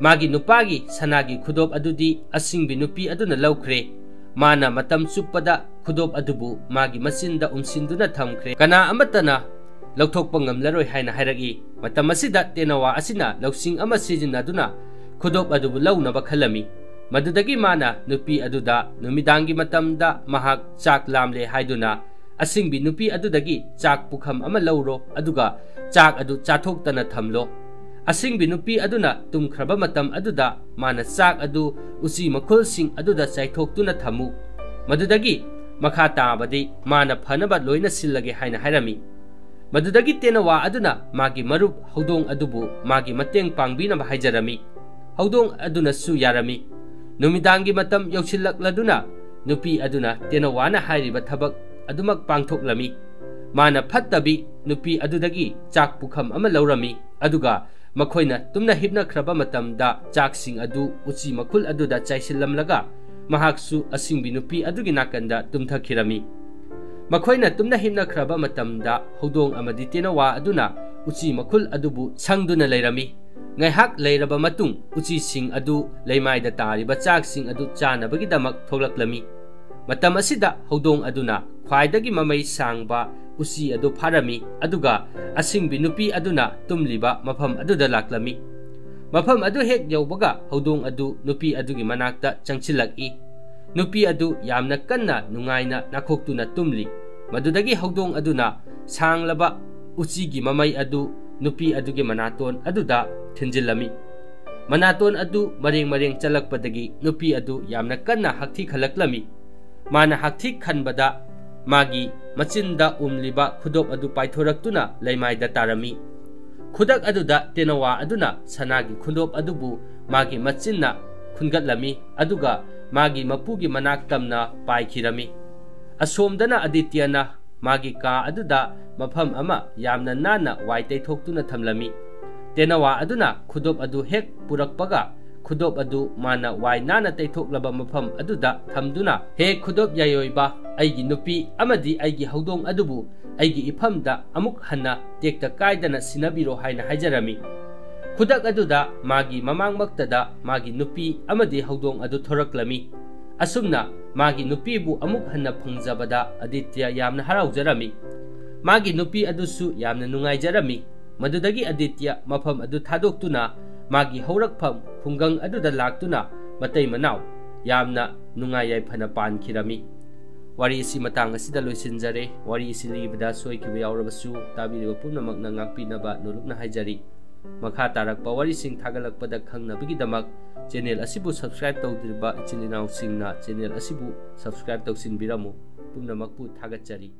ꯃꯥꯒꯤ ꯅꯨꯄꯥꯒꯤ ꯁꯅꯥꯒꯤ ꯈꯨꯗꯣꯞ ꯑꯗꯨꯗꯤ ꯑꯁꯤꯡꯕꯤ ꯅꯨꯄꯤ ꯑꯗꯨꯅ ꯂꯧꯈ꯭ꯔꯦ꯫ ꯃꯥꯅ ꯃꯇꯝ ꯆꯨꯞꯄꯗ ꯈꯨꯗꯣꯞ ꯑꯗꯨꯕꯨ ꯃꯥꯒꯤ ꯃꯆꯤꯟꯗ ꯎꯝꯁꯤꯟꯗꯨꯅ ꯊꯝꯈ꯭ꯔꯦ꯫ ꯀꯅꯥ ꯑꯃꯠꯇꯅ ꯂꯧꯊꯣꯛꯄ ꯉꯝꯂꯔꯣꯏ ꯍꯥꯏꯅ ꯍꯥꯏꯔꯛꯏ꯫ ꯃꯇꯝ ꯑꯁꯤꯗ ꯇꯦꯅꯋꯥ ꯑꯁꯤꯅ ꯂꯧꯁꯤꯡ ꯑꯃ ꯁꯤꯖꯤꯟꯅꯗꯨꯅ ꯈꯨꯗꯣꯞ ꯑꯗꯨꯕꯨ ꯂꯧꯅꯕ ꯈꯜꯂꯝꯃꯤ꯫ ꯃꯗꯨꯗꯒꯤ ꯃꯥꯅ ꯅꯨꯄꯤ ꯑꯗꯨꯗ ꯅꯨꯃꯤꯗꯥꯡꯒꯤ ꯃꯇꯝꯗ ꯃꯍꯥꯛ ꯆꯥꯛ ꯂꯥꯝꯂꯦ ꯍꯥꯏꯗꯨꯅ ꯑꯁꯤꯡꯕꯤ ꯅꯨꯄꯤ ꯑꯗꯨꯗꯒꯤ ꯆꯥꯛ ꯄꯨꯈꯝ ꯑꯃ ꯂꯧꯔꯣ, ꯑꯗꯨꯒ ꯆꯥꯛ ꯑꯗꯨ ꯆꯥꯊꯣꯛꯇꯅ ꯊꯝꯂꯣ꯫ ꯑꯁꯤꯡꯕꯤ ꯅꯨꯄꯤ ꯑꯗꯨꯅ ꯇꯨꯝꯈ꯭ꯔꯕ ꯃꯇꯝ ꯑꯗꯨꯗ ꯃꯥꯅ ꯆꯥꯛ ꯑꯗꯨ ꯎꯆꯤ ꯃꯈꯨꯜꯁꯤꯡ ꯑꯗꯨꯗ ꯆꯥꯏꯊꯣꯛꯇꯨꯅ ꯊꯝꯃꯨ꯫ ꯃꯗꯨꯗꯒꯤ ꯃꯈꯥ ꯇꯥꯕꯗꯤ ꯃꯥꯅ ꯐꯅꯕ ꯂꯣꯏꯅ ꯁꯤꯜꯂꯒꯦ ꯍꯥꯏꯅ ꯍꯥꯏꯔꯝꯃꯤ꯫ ꯃꯗꯨꯗꯒꯤ ꯇꯦꯅꯋꯥ ꯑꯗꯨꯅ ꯃꯥꯒꯤ ꯃꯔꯨꯞ ꯍꯧꯗꯣꯡ ꯑꯗꯨꯕꯨ ꯃꯥꯒꯤ ꯃꯇꯦꯡ ꯄꯥꯡꯕꯤꯅꯕ ꯍꯥꯏꯖꯔꯝꯃꯤ꯫ ꯍꯧꯗꯣꯡ ꯑꯗꯨꯅꯁꯨ ꯌꯥꯔꯝꯃꯤ꯫ ꯅꯨꯃꯤꯗꯥꯡꯒꯤ ꯃꯇꯝ ꯌꯧꯁꯤꯜꯂꯛꯂꯗꯨꯅ ꯅꯨꯄꯤ ꯑꯗꯨꯅ ꯇꯦꯅꯋꯥꯅ ꯍꯥꯏꯔꯤꯕ ꯊꯕꯛ ꯑꯗꯨꯃꯛ ꯄꯥꯡꯊꯣꯛꯂꯝꯃꯤ꯫ ꯃꯥꯅ ꯐꯠꯇꯕꯤ ꯅꯨꯄꯤ ꯑꯗꯨꯗꯒꯤ ꯆꯥꯛ ꯄꯨꯈꯝ ꯑꯃ ꯂꯧꯔꯝꯃꯤ, ꯑꯗꯨꯒ ꯃꯈꯣꯏꯅ ꯇꯨꯝꯅ ꯍꯤꯞꯅꯈ꯭ꯔꯕ ꯃꯇꯝꯗ ꯆꯥꯛꯁꯤꯡ ꯑꯗꯨ ꯎꯆꯤ ꯃꯈꯨꯜ ꯑꯗꯨꯗ ꯆꯥꯏꯁꯤꯜꯂꯝꯂꯒ ꯃꯍꯥꯛꯁꯨ ꯑꯁꯤꯡꯕꯤ ꯅꯨꯄꯤ ꯑꯗꯨꯒꯤ ꯅꯥꯀꯟꯗ ꯇꯨꯝꯊꯈꯤꯔꯝꯃꯤ꯫ ꯃꯈꯣꯏꯅ ꯇꯨꯝꯅ ꯍꯤꯞꯅꯈ꯭ꯔꯕ ꯃꯇꯝꯗ ꯍꯧꯗꯣꯡ ꯑꯃꯗꯤ ꯇꯦꯅꯋꯥ ꯑꯗꯨꯅ ꯎꯆꯤ ꯃꯈꯨꯜ ꯑꯗꯨꯕꯨ ꯁꯪꯗꯨꯅ ꯂꯩꯔꯝꯃꯤ꯫ ꯉꯥꯏꯍꯥꯛ ꯂꯩꯔꯕ ꯃꯇꯨꯡ ꯎꯆꯤꯁꯤꯡ ꯑꯗꯨ ꯂꯩꯃꯥꯏꯗ ꯇꯥꯔꯤꯕ ꯆꯥꯛꯁꯤꯡ ꯑꯗꯨ ꯆꯥꯅꯕꯒꯤꯗꯃꯛ ꯊꯣꯛꯂꯛꯂꯝꯃꯤ꯫ ꯃꯇꯝ ꯑꯁꯤꯗ ꯍꯧꯗꯣꯡ ꯑꯗꯨꯅ ꯈ꯭ꯋꯥꯏꯗꯒꯤ ꯃꯃꯩ ꯁꯥꯡꯕ ꯎꯆꯤ ꯑꯗꯨ ꯐꯥꯔꯝꯃꯤ, ꯑꯗꯨꯒ ꯑꯁꯤꯡꯕꯤ ꯅꯨꯄꯤ ꯑꯗꯨꯅ ꯇꯨꯝꯂꯤꯕ ꯃꯐꯝ ꯑꯗꯨꯗ ꯂꯥꯛꯂꯝꯃꯤ꯫ ꯃꯐꯝ ꯑꯗꯨ ꯍꯦꯛ ꯌꯧꯕꯒ ꯍꯧꯗꯣꯡ ꯑꯗꯨ ꯅꯨꯄꯤ ꯑꯗꯨꯒꯤ ꯃꯅꯥꯛꯇ ꯆꯪꯁꯤꯜꯂꯛꯏ꯫ ꯅꯨꯄꯤ ꯑꯗꯨ ꯌꯥꯝꯅ ꯀꯟꯅ ꯅꯨꯡꯉꯥꯏꯅ ꯅꯥꯈꯣꯛꯇꯨꯅ ꯇꯨꯝꯂꯤ꯫ ꯃꯗꯨꯗꯒꯤ ꯍꯧꯗꯣꯡ ꯑꯗꯨꯅ ꯁꯥꯡꯂꯕ ꯎꯆꯤꯒꯤ ꯃꯃꯩ ꯑꯗꯨ ꯅꯨꯄꯤ ꯑꯗꯨꯒꯤ ꯃꯅꯥꯇꯣꯟ ꯑꯗꯨꯗ ꯊꯤꯟꯖꯤꯜꯂꯝꯃꯤ꯫ ꯃꯅꯥꯇꯣꯟ ꯑꯗꯨ ꯃꯔꯦꯡ ꯃꯔꯦꯡ ꯆꯠꯂꯛꯄꯗꯒꯤ ꯅꯨꯄꯤ ꯑꯗꯨ ꯌꯥꯝꯅ ꯀꯟꯅ ꯍꯛꯊꯤ ꯈꯜꯂꯛꯂꯝꯃꯤ꯫ ꯃꯥꯅ ꯍꯛꯊꯤ ꯈꯟꯕꯗ ꯃꯥꯒꯤ ꯃꯆꯤꯟꯗ ꯎꯝꯂꯤꯕ ꯈꯨꯗꯣꯞ ꯑꯗꯨ ꯄꯥꯏꯊꯣꯔꯛꯇꯨꯅ ꯂꯩꯃꯥꯏꯗ ꯇꯥꯔꯝꯃꯤ꯫ ꯈꯨꯗꯛ ꯑꯗꯨꯗ ꯇꯦꯅꯋꯥ ꯑꯗꯨꯅ ꯁꯅꯥꯒꯤ ꯈꯨꯗꯣꯞ ꯑꯗꯨꯕꯨ ꯃꯥꯒꯤ ꯃꯆꯤꯟꯅ ꯈꯨꯟꯒꯠꯂꯝꯃꯤ, ꯑꯗꯨꯒ ꯃꯥꯒꯤ ꯃꯄꯨꯒꯤ ꯃꯅꯥꯛ ꯇꯝꯅ ꯄꯥꯏꯈꯤꯔꯝꯃꯤ꯫ ꯑꯁꯣꯝꯗꯅ ꯑꯗꯤꯇ꯭ꯌꯅ ꯃꯥꯒꯤ ꯀꯥ ꯑꯗꯨꯗ ꯃꯐꯝ ꯑꯃ ꯌꯥꯝꯅ ꯅꯥꯟꯅ ꯋꯥꯏ ꯇꯩꯊꯣꯛꯇꯨꯅ ꯊꯝꯂꯝꯃꯤ꯫ ꯇꯦꯅꯋꯥ ꯑꯗꯨꯅ ꯈꯨꯗꯣꯞ ꯑꯗꯨ ꯍꯦꯛ ꯄꯨꯔꯛꯄꯒ, ꯈꯨꯗꯣꯞ ꯑꯗꯨ ꯃꯥꯅ ꯋꯥꯏ ꯅꯥꯟꯅ ꯇꯩꯊꯣꯛꯂꯕ ꯃꯐꯝ ꯑꯗꯨꯗ ꯊꯝꯗꯨꯅ, "ꯍꯦ ꯈꯨꯗꯣꯞ ꯌꯥꯏꯑꯣꯏꯕ, ꯑꯩꯒꯤ ꯅꯨꯄꯤ ꯑꯃꯗꯤ ꯑꯩꯒꯤ ꯍꯧꯗꯣꯡ ꯑꯗꯨꯕꯨ ꯑꯩꯒꯤ ꯏꯐꯝꯗ ꯑꯃꯨꯛ ꯍꯟꯅ ꯇꯦꯛꯇ ꯀꯥꯏꯗꯅ ꯁꯤꯟꯅꯕꯤꯔꯣ" ꯍꯥꯏꯅ ꯍꯥꯏꯖꯔꯝꯃꯤ꯫ ꯈꯨꯗꯛ ꯑꯗꯨꯗ ꯃꯥꯒꯤ ꯃꯃꯥꯡꯃꯛꯇꯗ ꯃꯥꯒꯤ ꯅꯨꯄꯤ ꯑꯃꯗꯤ ꯍꯧꯗꯣꯡ ꯑꯗꯨ ꯊꯣꯔꯛꯂꯝꯃꯤ꯫ ꯑꯁꯨꯝꯅ ꯃꯥꯒꯤ ꯅꯨꯄꯤꯕꯨ ꯑꯃꯨꯛ ꯍꯟꯅ ꯐꯪꯖꯕꯗ ꯑꯗꯤꯇ꯭ꯌ ꯌꯥꯝꯅ ꯍꯔꯥꯎꯖꯔꯝꯃꯤ꯫ ꯃꯥꯒꯤ ꯅꯨꯄꯤ ꯑꯗꯨꯁꯨ ꯌꯥꯝꯅ ꯅꯨꯡꯉꯥꯏꯖꯔꯝꯃꯤ꯫ ꯃꯗꯨꯗꯒꯤ ꯑꯗꯤꯇ꯭ꯌ ꯃꯐꯝ ꯑꯗꯨ ꯊꯥꯗꯣꯛꯇꯨꯅ ꯃꯥꯒꯤ ꯍꯧꯔꯛꯐꯝ ꯈꯨꯡꯒꯪ ꯑꯗꯨꯗ ꯂꯥꯛꯇꯨꯅ ꯃꯇꯩ ꯃꯅꯥꯎ ꯌꯥꯝꯅ ꯅꯨꯡꯉꯥꯏ ꯌꯥꯏꯐꯅ ꯄꯥꯟꯈꯤꯔꯝꯃꯤ꯫ ꯋꯥꯔꯤ ꯑꯁꯤ ꯃꯇꯥꯡ ꯑꯁꯤꯗ ꯂꯣꯏꯁꯤꯟꯖꯔꯦ꯫ ꯋꯥꯔꯤ ꯑꯁꯤ ꯂꯤꯕꯗ ꯁꯣꯏꯈꯤꯕ ꯌꯥꯎꯔꯕꯁꯨ ꯇꯥꯕꯤꯔꯤꯕ ꯄꯨꯝꯅꯃꯛꯅ ꯉꯥꯛꯄꯤꯅꯕ ꯅꯣꯂꯨꯛꯅ ꯍꯥꯏꯖꯔꯤ꯫ ꯃꯈꯥ ꯇꯥꯔꯛꯄ ꯋꯥꯔꯤꯁꯤꯡ ꯊꯥꯒꯠꯂꯛꯄꯗ ꯈꯪꯅꯕꯒꯤꯗꯃꯛ channel ꯑꯁꯤꯕꯨ subscribe ꯇꯧꯗ꯭ꯔꯤꯕ ꯏꯆꯤꯜ ꯏꯅꯥꯎꯁꯤꯡꯅ channel ꯑꯁꯤꯕꯨ subscribe ꯇꯧꯁꯤꯟꯕꯤꯔꯝꯃꯨ꯫ ꯄꯨꯝꯅꯃꯛꯄꯨ ꯊꯥꯒꯠꯆꯔꯤ꯫